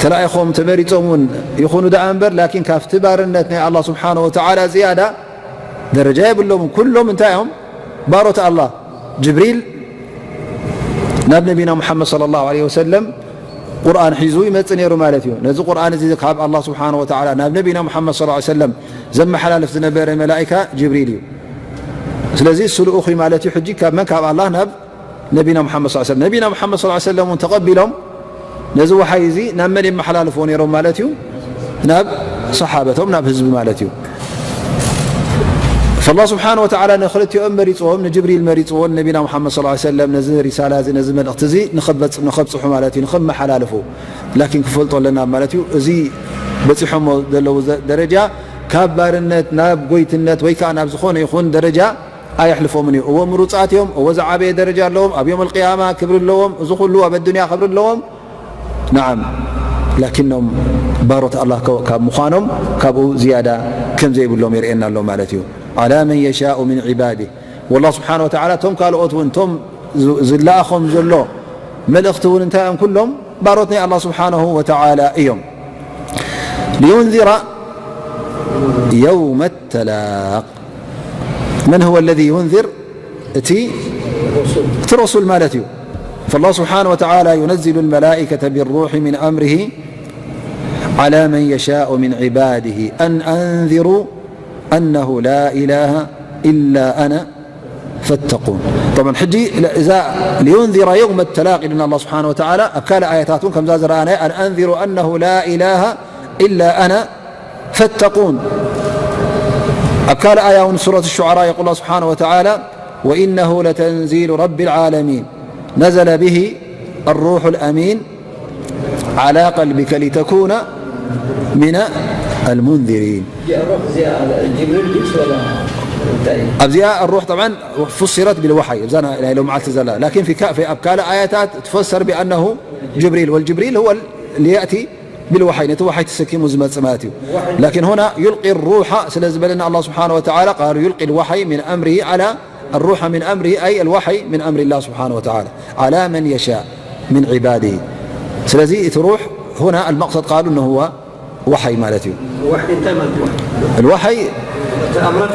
ተላኢኾም ተመሪጾም እውን ይኹኑ ደኣ እምበር፣ ላኪን ካብቲ ባርነት ናይ ኣላህ ስብሓነ ወተዓላ ዝያዳ ደረጃ የብሎምን። ኩሎም እንታይ እዮም? ባሮት ኣላህ። ጅብሪል ናብ ነቢና ሙሓመድ ሰለላሁ ዐለይሂ ወሰለም ቁርኣን ሒዙ ይመጽእ ነይሩ ማለት እዩ። ነዚ ቁርኣን እዚ ካብ ኣላህ ስብሓነ ወተዓላ ናብ ነቢና ሙሓመድ ሰለላሁ ዐለይሂ ወሰለም ዘመሓላልፍ ዝነበረ መላኢካ ጅብሪል እዩ። ስለዚ እሱ ልኡኽ እዩ ማለት እዩ። ሕጂ ካብ መን? ካብ ኣላህ ናብ ነቢና ሙሓመድ ሰለላሁ ዐለይሂ ወሰለም። ነቢና ሙሓመድ ሰለላሁ ዐለይሂ ወሰለም እውን ተቐቢሎም ነዚ ወሓይ እዚ ናብ መን የመሓላልፍዎ ነይሮም ማለት እዩ? ናብ ሰሓበቶም፣ ናብ ህዝቢ ማለት እዩ። ፈላህ ስብሓነ ወተዓላ ንክልቲኦም መሪፅዎም፣ ንጅብሪል መሪፅዎ፣ ንነቢና ሙሓመድ ሰለላሁ ዐለይሂ ወሰለም ነዚ ሪሳላ እዚ፣ ነዚ መልእኽቲ እዚ ንኸበፅ-፣ ንኸብፅሑ ማለት እዩ፣ ንኸመሓላልፉ። ላኪን ክፈልጦ ኣለና ማለት እዩ፣ እዚ በፂሖሞ ዘለዉ ዘ-፣ ደረጃ ካብ ባርነት ናብ ጎይትነት ወይ ከዓ ናብ ዝኾነ ይኹን ደረጃ ኣየሕልፎምን እዩ። እዎ ምሩፃት እዮም፣ እዎ ዝዓበየ ደረጃ ኣለዎም፣ ኣብ ዮም ኣልቅያማ ክብሪ ኣለዎም፣ እዚ ኩሉ ኣብ ኣዱንያ ክብሪ ኣለዎም። ነዓም፣ ላኪኖም ባሮት ኣላህ ከ-፣ ካብ ምዃኖም ካብኡ ዝያዳ ከም ዘይብሎም የርእየና ኣሎ ማለት እዩ። ዓላ መን የሻኡ ምን ዒባዲህ። ወላህ ስብሓነ ወተዓላ እቶም ካልኦት እውን፣ እቶም ዝ-፣ ዝለኣኾም ዘሎ መልእኽቲ እውን እንታይ እዮም? ኩሎም ባሮት ናይ ኣላህ ስብሓነሁ ወተዓላ እዮም። ሊዩንዚረ የውመ ተላቅ። መን ሁወ ለዚ ዩንዚር? እቲ፣ እቲ ረሱል ማለት እዩ። ፈላህ ስብሓነ ወተዓላ ዩነዚሉ ልመላኢከተ ቢሩሒ ሚን ኣምሪሂ ዓላ መን የሻኡ ሚን ዒባዲሂ ኣን ኣንዚሩ ኣነሁ ላ ኢላሃ ኢላ ኣነ ፈተቁን። ጠብዓን፣ ሕጂ እዛ ሊዩንዚረ የውመ ተላቅ ኢሉና ኣላህ ስብሓነ ወተዓላ። ኣብ ካልእ ኣያታት እውን ከምዛ ዝረኣናያ፣ ኣን ኣንዚሩ ኣነሁ ላ ኢላሃ ኢላ ኣነ ፈተቁን። ኣብ ካልእ ኣያ እውን ሱረት ሹዓራ የቁል ኣላህ ስብሓነ ወተዓላ፣ ወኢነሁ ለተንዚሉ ረቢ ልዓለሚን ነዘለ ብሂ ኣሩሑ ልኣሚን ዓላ ቀልቢከ ሊተኩነ ሚነ ኣልሙንዚሪን። እዚኣ ሩሕ እዚኣ ጅብሪል ድዩስ ወላ እንታይ? ኣብዚኣ ኣሩሕ ጠብዓን ፉሲረት ቢልዋሓይ፣ እብዛ ናይ ሎምዓልቲ ዘላ። ላኪን ፊ ካ-፣ ፊ-፣ ኣብ ካልእ ኣያታት ትፈሰር ቢኣነሁ ጅብሪል፣ ወልጅብሪል ሁወ ሊየእቲ بالوحي، ነቲ ወሓይ ተሰኪሙ ዝመጽእ ማለት እዩ። لكن هنا يلقي الروح ስለ ዝበለና الله سبحانه وتعالى قالوا يلقي الوحي من أمره على الروح من أمره، أي الوحي من أمر الله سبحانه وتعالى على من يشاء من عباده. ስለዚ እቲ ሩሕ هنا المقصد قالوا أنه هو وحي ማለት እዩ። وحي እንታይ ማለት እዩ? الوحي ተኣምራት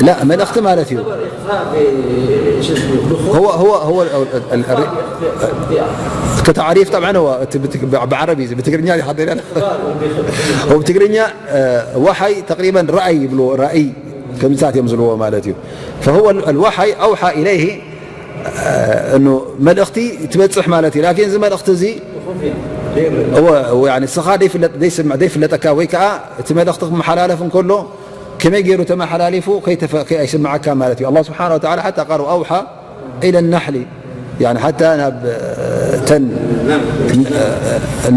لا መልእኽቲ ማለት እዩ። إخفاء ب- شو اسمه؟ هو هو هو ال- ال- ال- ال- كتعريف طبعا هو بعربي بتقرنيا حضرنا هو بتقرنيا وحي تقريبا رأي يبلو رأي ከምዚታት እዮም ዝብልዎ ማለት እዩ። فهو الوحي أوحى إليه እኑ መልእኽቲ ትበፅሕ ማለት እዩ። ላኪን እዚ መልእኽቲ እዚ ንስኻ ደይፍለጠካ ወይ ከዓ እቲ መልእኽቲ ክመሓላለፍ እንከሎ ከመይ ገይሩ ተመሓላሊፉ ኣይስምዓካ ማለት እዩ። ኣላ ስብሓን ወተዓላ ሓታ ቃሉ ኣውሓ ኢለ ናሕሊ ሓታ ናብ ተን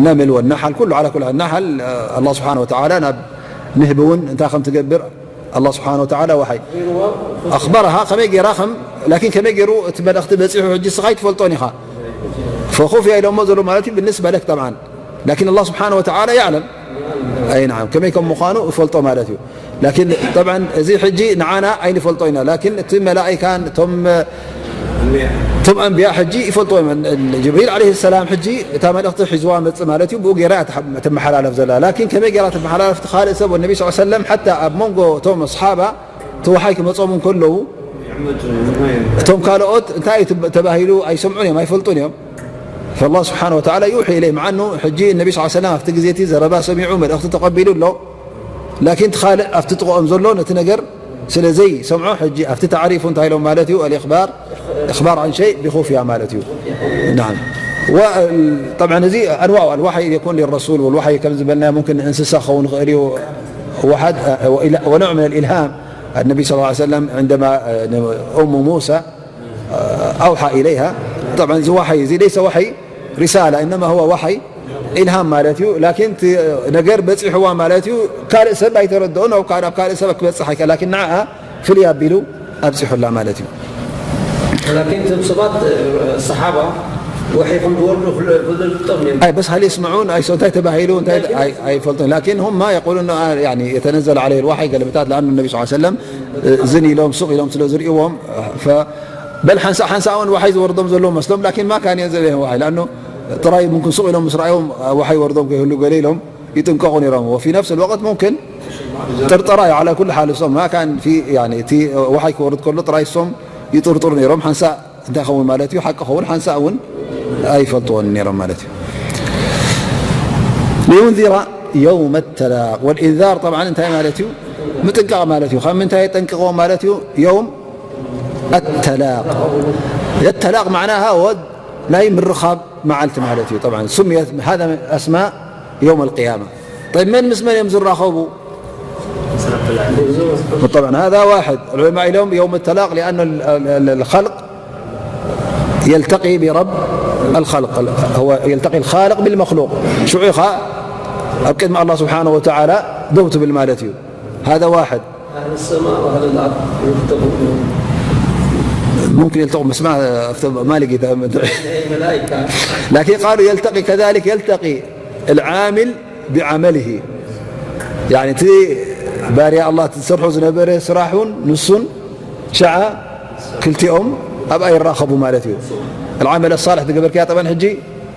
ነምል ወናሓል ኩሉ ላ ናሓል ኣላ ስብሓን ወተዓላ ናብ ንህቢ እውን እንታይ ከም ትገብር ኣላ ስብሓን ወተዓላ ወሓይ ኣኽበረሃ ከመይ ገይራ ከም ላኪን ከመይ ገይሩ እቲ መልእኽቲ በፂሑ ሕጂ ስኻ ኣይትፈልጦን ኢኻ ፈኹፍያ ኢሎሞ ዘሎ ማለት እዩ ብንስባ ለክ ጠብዓን ላኪን ኣላ ስብሓን ወተዓላ ያዕለም ኣይ ናዓም ከመይ ከም ምዃኑ እፈልጦ ማለት እዩ ላኪን ጠብዓን እዚ ሕጂ ንዓና ኣይንፈልጦ ኢና ላኪን እቲ መላኢካን እቶም እቶም ኣንብያ ሕጂ ይፈልጥዎ እዮም ጅብሪል ዓለይሂ ሰላም ሕጂ እታ መልእኽቲ ሒዝዋ መፅእ ማለት እዩ ብኡ ገይራ እያ ትመሓላለፍ ዘላ ላኪን ከመይ ገይራ ትመሓላለፍ እቲ ካልእ ሰብ ወነቢ ስ ሰለም ሓታ ኣብ መንጎ እቶም ኣስሓባ እቲ ወሓይ ክመፆም እንከለዉ እቶም ካልኦት እንታይ እዩ ተባሂሉ ኣይሰምዑን እዮም ኣይፈልጡን እዮም ፈላ ስብሓን ወተዓላ ይውሒ ኢለይ መዓኑ ሕጂ ነቢ ስ ሰለም ኣብቲ ግዜ እቲ ዘረባ ሰሚዑ መልእኽቲ ተቐቢሉ ኣሎ ላኪን እቲ ካልእ ኣብቲ ጥቕኦም ዘሎ ነቲ ነገር ስለ ዘይሰምዖ ሕጂ ኣብቲ ተዕሪፉ እንታይ ኢሎም ማለት እዩ ኣልእኽባር እኽባር عن شيء ብኹፍያ ማለት እዩ نعم طبعا እዚ أنواع الوحي يكون للرسول والوحي ከም ዝበልና ممكن እንስሳ ክኸውን ይኽእል እዩ واحد ونوع من الإلهام النبي صلى الله عليه وسلم عندما أم موسى أوحى إليها طبعا እዚ وحي እዚ ليس وحي رسالة إنما هو وحي إلهام ማለት እዩ ላኪን ነገር በፂሕዋ ማለት እዩ ካልእ ሰብ ኣይተረድኦን ኣብ ካልእ ሰብ ክበፅሕ ኣይከ ላኪን ንዓ ፍልይ ኣቢሉ ኣብፂሑላ ማለት እዩ ላኪን እቶም ሰባት ሰሓባ ወሒ ከም ዝወርዱ ፍልጦም እዮም ኣይ በስ ሃል የስምዑን ኣይ እንታይ ተባሂሉ እንታይ ኣይፈልጡን ላኪን هم يقولون يتنزل عليه الوحي ገለመታት لأنه النبي صلى الله عليه وسلم ዝን ኢሎም ሱቕ ኢሎም ስለ ዝርእዎም በል ሓንሳእ ሓንሳእ እውን ዋሓይ ዝወርዶም ዘለዉ መስሎም ላኪን ማ ካን የንዘለ ዋሓይ ለኣኑ ጥራይ ምምክን ሱቕ ኢሎም ምስ ረኣዮም ዋሓይ ወርዶም ከይህሉ ገለ ኢሎም ይጥንቀቑ ነይሮም ወፊ ነፍስ ልወቅት ሙምክን ጥርጠራ እዩ ዓላ ኩሉ ሓል እሶም ማ ካን ፊ እቲ ዋሓይ ክወርድ ከሎ ጥራይ እሶም ይጥርጥሩ ነይሮም ሓንሳእ እንታይ ኸውን ማለት እዩ ሓቂ ኸውን ሓንሳእ እውን ኣይፈልጥዎን ነይሮም ማለት እዩ لينذر يوم التلاق والإنذار طبعا እንታይ ማለት እዩ ምጥንቃቕ ማለት እዩ ካብ ምንታይ የጠንቅቕዎም ማለት እዩ يوم التلاق التلاق معناها هو ናይ ምርኻብ መዓልቲ ማለት እዩ طبعا سميت هذا من أسماء يوم القيامة طيب من ምስ መን እዮም ዝራኸቡ طبعا هذا واحد العلماء اليوم يوم التلاق لأن الخلق يلتقي برب الخلق هو يلتقي الخالق بالمخلوق شعيخ أبكد مع الله سبحانه وتعالى دوت بالمالتي هذا واحد أهل السماء وأهل الأرض يكتبون ممكن يلتقوا بس ما ما لقيت ملائكة لكن قالوا يلتقي كذلك يلتقي العامل بعمله يعني تي باري الله تسرحوا زنبرة سراحون نسون شعا كلتئم أبقى يراخبوا مالتي العمل الصالح تقبل كيا طبعا حجي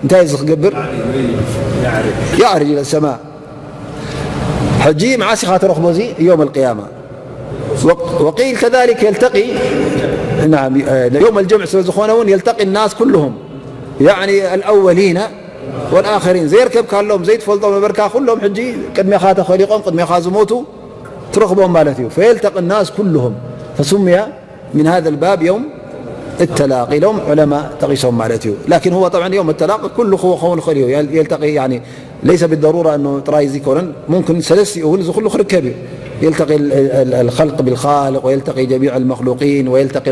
انتهي زخ قبر يعرج إلى السماء ሕጂ መዓስ ኢኻ ትረኽቦ እዚ يوم القيامة وقيل كذلك يلتقي نعم يوم الجمع ስለ ዝኾነ እውን يلتقي الناس كلهم يعني الأولين والآخرين ዘይርከብካሎም ዘይትፈልጦም ነበርካ ኩሎም ሕጂ ቅድሜኻ ተኸሊቖም ቅድሜኻ ዝሞቱ ትረኽቦም ማለት እዩ فيلتقي الناس كلهم فسمي من هذا الباب يوم التلاق ኢሎም علماء ጠቒሶም ማለት እዩ لكن هو طبعا يوم التلاق ኩሉ ክኸውን ይኽእል እዩ يلتقي يعني ليس بالضرورة أنه ጥራይ እዚ ይኮነን ممكن ሰለስቲኡ እውን እዚ ኩሉ ክርከብ እዩ يلتقي الخلق بالخالق ويلتقي جميع المخلوقين ويلتقي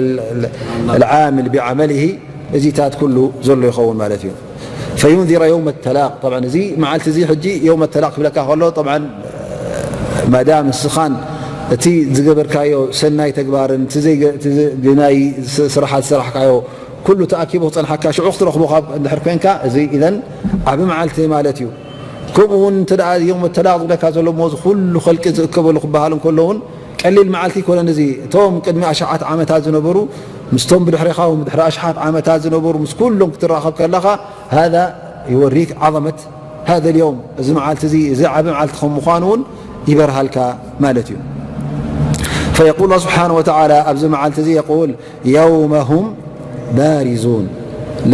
العامل بعمله እዚታት ኩሉ ዘሎ ይኸውን ማለት እዩ فينذر يوم التلاق طبعا እዚ መዓልቲ እዚ ሕጂ يوم التلاق ክብለካ ከሎ طبعا ማዳም ንስኻን እቲ ዝገበርካዮ ሰናይ ተግባርን እቲ ግናይ ስራሓት ዝሰራሕካዮ ኩሉ ተኣኪቡ ክፀንሓካ ሽዑ ክትረኽቦ ካብ እንድሕር ኮንካ እዚ ኢዘን ዓቢ መዓልቲ ማለት እዩ ከምኡ እውን እንተ ደኣ እዮም ተላቕ ዝብለካ ዘሎ እሞ፣ እዚ ኩሉ ኸልቂ ዝእከበሉ ክበሃል እንከሎ እውን ቀሊል መዓልቲ ኣይኮነን። እዚ እቶም ቅድሚ ኣሽሓት ዓመታት ዝነበሩ ምስቶም ብድሕሬኻ እውን ብድሕሪ ኣሽሓት ዓመታት ዝነበሩ ምስ ኩሎም ክትራኸብ ከለኻ፣ ሃذا يوريك عظمة هذا اليوم፣ እዚ መዓልቲ እዚ፣ እዚ ዓቢ መዓልቲ ከም ምዃኑ እውን ይበርሃልካ ማለት እዩ። فيقول الله سبحانه وتعالى ኣብዚ መዓልቲ እዚ يقول يوم هم بارزون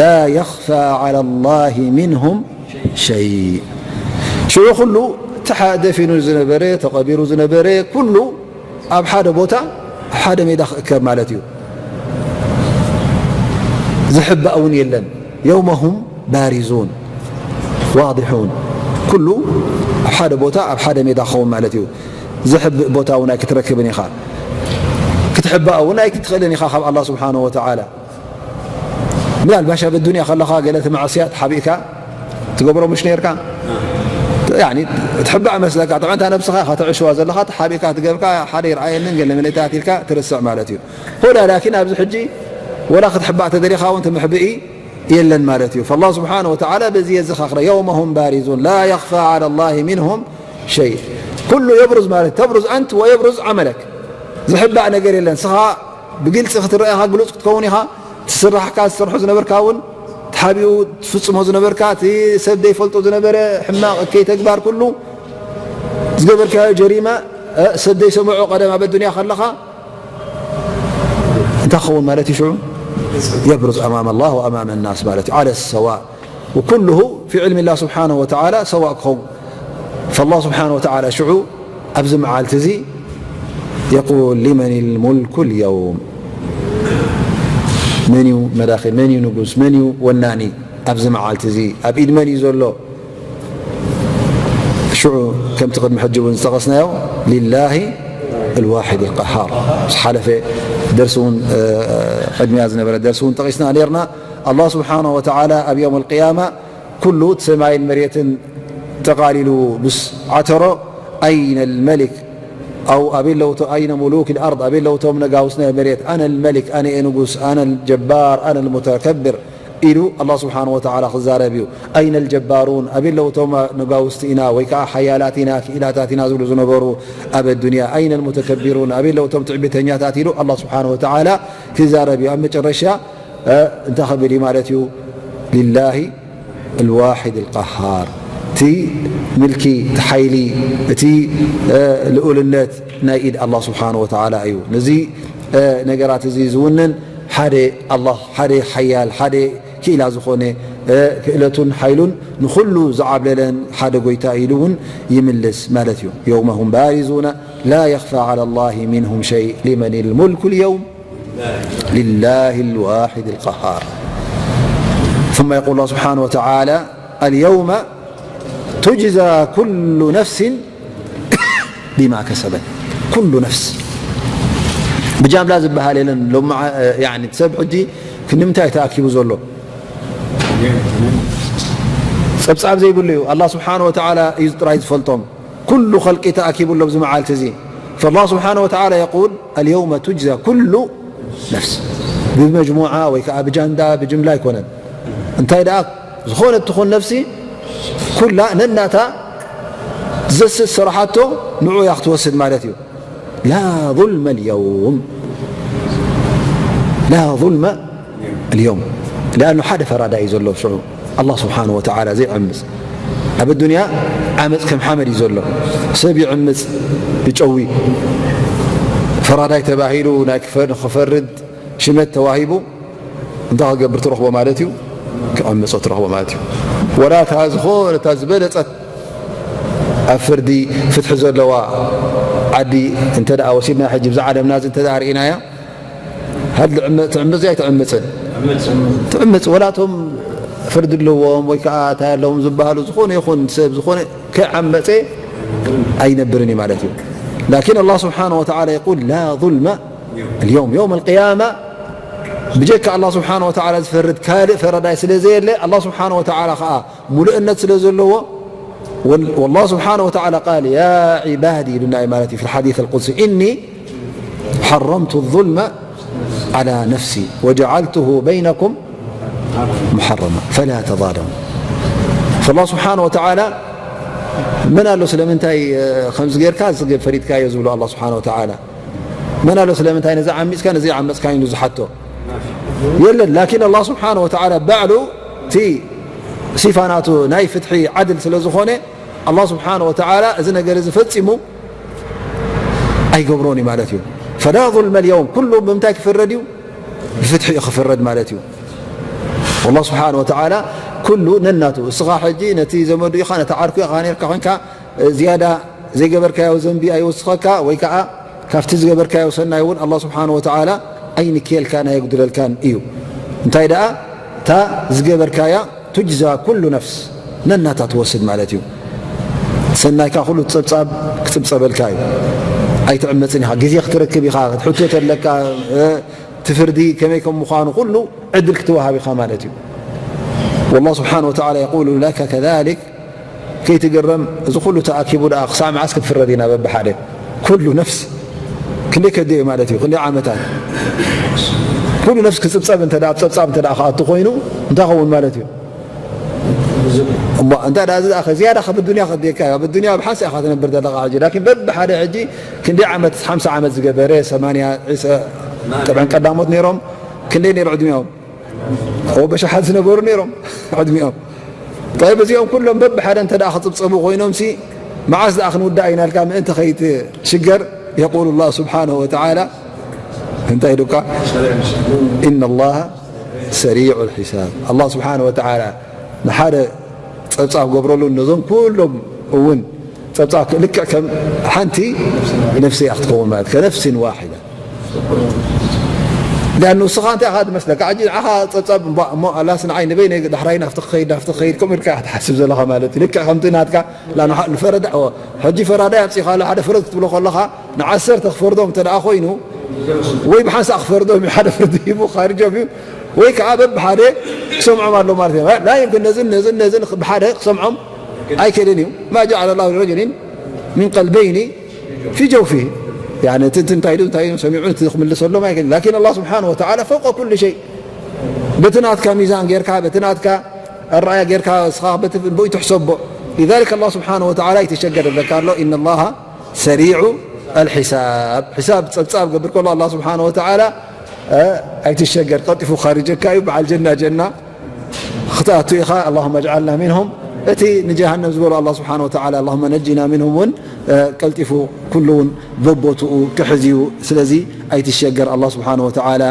لا يخفى على الله منهم شيء። ሽዑ ኩሉ ተሓ-፣ ደፊኑ ዝነበረ፣ ተቐቢሩ ዝነበረ ኩሉ ኣብ ሓደ ቦታ፣ ኣብ ሓደ ሜዳ ክእከብ ማለት እዩ። ዝሕባእ እውን የለን። يوم هم بارزون واضحون ኩሉ ኣብ ሓደ ቦታ፣ ኣብ ሓደ ሜዳ ክኸውን ማለት እዩ። ዝሕብእ ቦታ እውን ኣይክትረክብን ኢኻ። ክትሕባእ እውን ኣይክትኽእልን ኢኻ ካብ ኣላህ ስብሓንሁ ወተዓላ። ምናልባሽ ኣብ ኣዱንያ ከለኻ ገለ እቲ ማዕስያት ሓቢእካ ትገብሮ ምሽ ነርካ? ያኒ ትሕባእ መስለካ፣ ጥዕንታ ነብስኻ ኢኻ ተዕሽዋ ዘለኻ፣ ተሓቢእካ ትገብካ ሓደ ይርኣየንን ገለ መለታት ኢልካ ትርስዕ ማለት እዩ። ሆዳ ላኪን ኣብዚ ሕጂ ወላ ክትሕባእ ተደሊኻ እውን ትምሕብኢ የለን ማለት እዩ። فالله سبحانه وتعالى በዚ የዘኻኽረ፣ يوم هم بارزون لا يخفى على الله منهم شيء። ኩሉ የብሩዝ ማለት ተብሩዝ ኣንት ወየብሩዝ ዓመለክ። ዝሕባእ ነገር የለን። ስኻ ብግልጺ ክትረአ ኢኻ፣ ግሉጽ ክትከውን ኢኻ። ትስራሕካ፣ ዝሰርሖ ዝነበርካ እውን፣ ተሓቢኡ ትፍጽሞ ዝነበርካ፣ እቲ ሰብ ዘይፈልጦ ዝነበረ ሕማቕ እከይ ተግባር ኩሉ፣ ዝገበርካዮ ጀሪማ፣ እ፣ ሰብ ዘይሰምዖ ቀደም ኣብ ኣዱንያ ከለኻ፣ እንታይ ክኸውን ማለት እዩ ሽዑ? يبرز أمام الله وأمام الناس ማለት እዩ። على السواء وكله في علم الله سبحانه وتعالى سواء ክኸውን። فالله سبحانه وتعالى ሽዑ ኣብዚ መዓልቲ እዚ يقول لمن الملك اليوم መን እዩ መላኺ? መን እዩ ንጉስ? መን እዩ ወናኒ? ኣብዚ መዓልቲ እዚ ኣብ ኢድ መን እዩ ዘሎ? ሽዑ ከምቲ ቅድሚ ሕጂ እውን ዝጠቐስናዮ لله الواحد القهار ዝሓለፈ ደርሲ እውን፣ እ፣ ቅድሚያ ዝነበረ ደርሲ እውን ጠቒስና ነርና። ኣላህ ስብሓንሁ ወተዓላ ኣብ የውም ኣልቅያማ ኩሉ እቲ ሰማይን መሬትን ጠቓሊሉ ምስ ዓተሮ፣ ኣይነ ልመሊክ፣ ኣው ኣበይ ኣለዉ እቶ-፣ ኣይነ ሙሉክ ልኣርድ፣ ኣበይ ኣለዉ እቶም ነጋውስ ናይ መሬት፣ ኣነ ልመሊክ፣ ኣነ እየ ንጉስ፣ ኣነ ልጀባር፣ ኣነ ልሙተከብር ኢሉ ኣላህ ስብሓንሁ ወተዓላ ክዛረብ እዩ። ኣይነ ልጀባሩን፣ ኣበይ ኣለዉ እቶም ነጋውስቲ ኢና ወይ ከዓ ሓያላት ኢና፣ ክኢላታት ኢና ዝብሉ ዝነበሩ ኣብ ኣዱንያ፣ ኣይነ ልሙተከቢሩን፣ ኣበይ ኣለዉ እቶም ትዕቢተኛታት ኢሉ ኣላህ ስብሓንሁ ወተዓላ ክዛረብ እዩ። ኣብ መጨረሻ እ፣ እንታይ ክብል እዩ ማለት እዩ? ሊላሂ ኣልዋሒድ ኣልቀሃር። እቲ ምልኪ፣ እቲ ሓይሊ፣ እቲ፣ እ፣ ልኡልነት ናይ ኢድ ኣላህ ስብሓንሁ ወተዓላ እዩ። ነዚ፣ እ፣ ነገራት እዚ ዝውንን ሓደ ኣላህ፣ ሓደ ሓያል፣ ሓደ ክኢላ ዝኾነ፣ እ፣ ክእለቱን ሓይሉን ንኹሉ ዝዓብለለን ሓደ ጎይታ ኢሉ እውን ይምልስ ማለት እዩ። የውመ ሁም ባሪዙነ ላ የኽፋ ዓላ ላሂ ሚንሁም ሸይ ሊመን ልሙልኩ ልየውም ሊላሂ ልዋሒድ ልቀሃር። ثم يقول الله سبحانه وتعالى اليوم تجزى كل نفس بما كسبت. ኩሉ ነፍስ ብጃምላ ዝበሃል የለን። ሎም-፣ ያኒ ሰብ ሕጂ ክንምንታይ ተኣኪቡ ዘሎ? ጸብጻብ ዘይብሉ እዩ። ኣላህ ስብሓነ ወተዓላ እዩ ጥራይ ዝፈልጦም። ኩሉ ኸልቂ ተኣኪቡ ኣሎ ኣብዚ መዓልቲ እዚ። ፈላህ ስብሓነ ወተዓላ የቁል፣ ኣልየውመ ቱጅዛ ኩሉ ነፍስ። ብመጅሙዓ ወይ ከዓ ብጃንዳ፣ ብጅምላ ኣይኮነን። እንታይ ደኣ፣ ዝኾነት ትኹን ነፍሲ ኩላ ነናታ ዘስእ ዝሰራሓቶ ንዑ እያ ክትወስድ ማለት እዩ። ላ ظلم اليوم، لا ظلم اليوم، لأنه ሓደ ፈራዳይ እዩ ዘሎ ሽዑ። ኣላህ ስብሓነ ወተዓላ ዘይዕምፅ። ኣብ ኣዱንያ ዓመፅ ከም ሓመድ እዩ ዘሎ። ሰብ ይዕምፅ ብጨዊ። ፈራዳይ ተባሂሉ ናይ ክፈ-፣ ንኽፈርድ ሽመት ተዋሂቡ እንታይ ክገብር ትረኽቦ ማለት እዩ? ክዕምፆ ትረኽቦ ማለት እዩ። ወላ እታ ዝኾነ እታ ዝበለፀት ኣብ ፍርዲ ፍትሒ ዘለዋ ዓዲ እንተ ደኣ ወሲድና ሕጂ ብዛ ዓለምና እዚ እንተ ደኣ ርኢናያ፣ ሃድ ልዕመ-፣ ትዕምፅ እያ ኣይትዕምፅን? ትዕምፅ። ወላ እቶም ፍርዲ ኣለዎም ወይ ከዓ እንታይ ኣለዎም ዝበሃሉ ዝኾነ ይኹን ሰብ ዝኾነ ከይዓመፀ ኣይነብርን እዩ ማለት እዩ። ላኪን ኣላህ ስብሓነ ወተዓላ የቁል፣ ላ ظلم اليوم، የውም ኣልቅያማ ብጀካ ኣላህ ስብሓነ ወተዓላ ዝፈርድ ካልእ ፈራዳይ ስለ ዘየለ፣ ኣላህ ስብሓነ ወተዓላ ከዓ ሙሉእነት ስለ ዘለዎ፣ ወል-፣ ወላህ ስብሓነ ወተዓላ ቃል፣ ያ ዒባዲ ኢሉና እዩ ማለት እዩ፣ ፊል ሓዲስ ኣልቁድሲ፣ ኢኒ ሓረምቱ ዙልመ ዓላ ነፍሲ ወጀዓልቱሁ በይነኩም ሙሓረማ ፈላ ተዛለሙ። ፈላህ ስብሓነ ወተዓላ መን ኣሎ ስለምንታይ ከምዚ ጌርካ እዚ ፈሪድካዮ ዝብሎ ኣላ ስብሓን ወተዓላ? መን ኣሎ ስለምንታይ ነዚ ዓሚፅካ ነዚ ዓመፅካ ኢሉ ዝሓቶ? የለን። ላኪን ኣላ ስብሓን ወተዓላ ባዕሉ እቲ ሲፋ ናቱ ናይ ፍትሒ ዓድል ስለ ዝኾነ ኣላ ስብሓን ወተዓላ እዚ ነገር እዚ ፈፂሙ ኣይገብሮን እዩ ማለት እዩ። ፈላ ظلم اليوم ኩሉ ብምንታይ ክፍረድ እዩ? ብፍትሒ እዩ ክፍረድ ማለት እዩ። والله سبحانه وتعالى ኩሉ ነናቱ። እስኻ ሕጂ ነቲ ዘመዱ ኢኻ፣ ነቲ ዓርኩ ኢኻ ነርካ ኮንካ ዝያዳ ዘይገበርካዮ ዘንቢ ኣይወስኸካ ወይ ከዓ ካብቲ ዝገበርካዮ ሰናይ እውን ኣላ ስብሓን ወተዓላ ኣይንክየልካን ኣየጉድለልካን እዩ። እንታይ ደኣ እታ ዝገበርካያ ቱጅዛ ኩሉ ነፍስ ነናታ ትወስድ ማለት እዩ። ሰናይካ ኩሉ ጸብጻብ ክጽብጸበልካ እዩ። ኣይትዕመጽን ኢኻ፣ ግዜ ክትረክብ ኢኻ፣ ክትሕቶ ተለካ፣ እ፣ እቲ ፍርዲ ከመይ ከም ምዃኑ ኩሉ ዕድል ክትወሃብ ኢኻ ማለት እዩ። والله سبحانه وتعالى يقول لك كذلك ከይትግረም፣ እዚ ኩሉ ተኣኪቡ ደኣ ክሳዕ መዓስ ክትፍረድ ኢና በብሓደ? ኩሉ ነፍስ ክንደይ ከድዮ ማለት እዩ? ክንደይ ዓመታት? ኩሉ ነፍስ ክጽብጸብ እንተ ደኣ፣ ኣብ ጸብጻብ እንተ ደኣ ክኣቱ ኮይኑ እንታይ ኸውን ማለት እዩ? እሞ እንታይ ደኣ እዚ ደኣ ዝያዳ ካብ ኣዱንያ ከድየካ እዩ። ኣብ ኣዱንያ ኣብ ሓንሳ ኢኻ ትነብር ዘለኻ ሕጂ። ላኪን በብሓደ ሕጂ ክንደይ ዓመት፣ ሓምሳ ዓመት ዝገበረ፣ ሰማንያ፣ ዒሰ፣ ጠብዐን ቀዳሞት ነይሮም ክንደይ ነይሩ ዕድሚኦም? ኦ በሽሓት ዝነበሩ ነይሮም ዕድሚኦም። ጠይብ እዚኦም ኩሎም በብሓደ እንተ ደኣ ክጽብጸቡ ኮይኖምሲ መዓስ ደኣ ክንውዳእ ኢና ኢልካ ምእንቲ ከይትሽገር የቁሉ ላህ ስብሓነሁ ወተዓላ እንታይ ኢሉካ? ኢነ ላሃ ሰሪዑ ልሒሳብ። ኣላህ ስብሓነሁ ወተዓላ ንሓደ ጸብጻብ ገብረሉ ነዞም ኩሎም እውን ጸብጻብ ልክዕ ከም ሓንቲ ነፍሲ እያ ክትከውን ማለት ከነፍሲን ዋሒዳ። ሊኣኑ ንስኻ እንታይ ኢኻ ዝመስለካ? ሕጂ ንዓኻ ጸብጻብ እሞ፣ እሞ ኣላስ ንዓይ ንበይነይ ዳሕራይ ናብቲ ክኸይድ፣ ናብቲ ክኸይድ ከምኡ ኢልካ ኢኻ ትሓስብ ዘለኻ ማለት እዩ። ልክዕ ከምቲ ናትካ፣ ላ ንሓ-፣ ንፈረዳ-፣ ኦ፣ ሕጂ ፈራዳይ ኣምጺእካ ኣሎ፣ ሓደ ፍረድ ክትብሎ ከለኻ፣ ንዓሰርተ ክፈርዶም እንተ ደኣ ኮይኑ፣ ወይ ብሓንሳእ ክፈርዶም እዩ፣ ሓደ ፍርዲ ሂቡ ካርጆም እዩ፣ ወይ ከዓ በብሓደ ክሰምዖም ኣሎ ማለት እዩ። ላ ይምክን ነዝን፣ ነዝን፣ ነዝን ብሓደ ክሰምዖም ኣይክእልን እዩ። ማ ጀዓለ ላሁ ሊረጅሊን ሚን ቀልበይኒ ፊ ጀውፊሂ። ያኒ እቲ፣ እቲ እንታይ ኢሉ፣ እንታይ ኢሉ ሰሚዑ፣ እቲ ክምልሰሎም ኣይክእልን። ላኪን ኣላህ ስብሓነሁ ወተዓላ ፈውቀ ኩሊ ሸይ፣ በቲ ናትካ ሚዛን ጌርካ፣ በቲ ናትካ ኣረኣያ ጌርካ፣ እስኻ በቲ ብኡ ትሕሰቦ። ሊዛሊክ ኣላህ ስብሓነሁ ወተዓላ ኣይትሸገር ይብለካ ኣሎ። ኢነ ላሃ ሰሪዑ ኣልሒሳብ። ሒሳብ ጸብጻብ ገብር ከሎ ኣላህ ስብሓነሁ ወተዓላ፣ እ፣ ኣይትሸገር፣ ቀልጢፉ ካርጀካ እዩ። በዓል ጀና ጀና ክትኣቱ ኢኻ። ኣላሁመ ኣጅዓልና ሚንሁም። እቲ ንጀሃነም ዝበሎ ኣላህ ስብሓነሁ ወተዓላ ኣላሁመ ነጂና ሚንሁም እውን፣ እ፣ ቀልጢፉ ኩሉ እውን በቦትኡ ክሕዝ እዩ። ስለዚ ኣይትሸገር፣ ኣላህ ስብሓነሁ ወተዓላ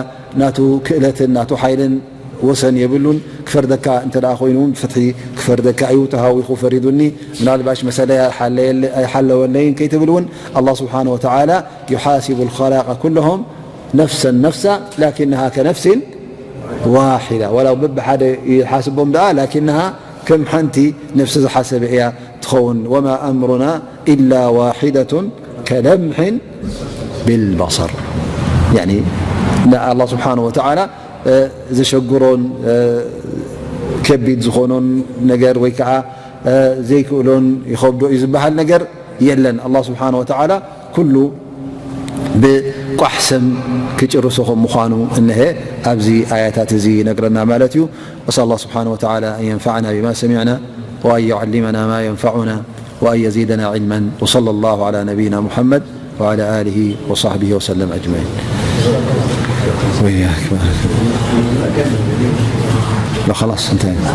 ናቱ ክእለትን ናቱ ሓይልን ወሰን የብሉን። ክፈርደካ እንተ ደኣ ኮይኑ እውን ብፍትሒ ክፈርደካ እዩ። ተሃዊኹ ፈሪዱኒ፣ ምናልባሽ መሰለይ ኣይሓለየለ-፣ ኣይሓለወለይን ከይትብል እውን ኣላህ ስብሓነሁ ወተዓላ ዩሓሲቡ ልኸላቀ ኩለሁም ነፍሰን ነፍሳ ላኪንሃ ከነፍሲን ዋሒዳ። ወላው በብሓደ ይሓስቦም ደኣ ላኪንሃ ከም ሓንቲ ነፍሲ ዝሓሰበ እያ ትኸውን። ወማ ኣምሩና ኢላ ዋሒደቱን ከለምሒን ቢልበሰር። ያኒ ንኣላህ ስብሓነሁ ወተዓላ እ፣ ዘሸግሮን፣ እ፣ ከቢድ ዝኾኖን ነገር ወይ ከዓ፣ እ፣ ዘይክእሎን ይኸብዶ እዩ ዝበሃል ነገር የለን። ኣላህ ስብሓነሁ ወተዓላ ኩሉ ብቋሕ ሰም ክጭርሶ ከም ምዃኑ እነሀ ኣብዚ ኣያታት እዚ ይነግረና ማለት እዩ። أسأل الله سبحانه وتعالى أن ينفعنا بما سمعنا وأن يعلمنا ما ينفعنا وأن يزيدنا علما. وصلى الله على نبينا محمد وعلى آله وصحبه وسلم أجمعين. وإياك. لا، خلاص انتهينا.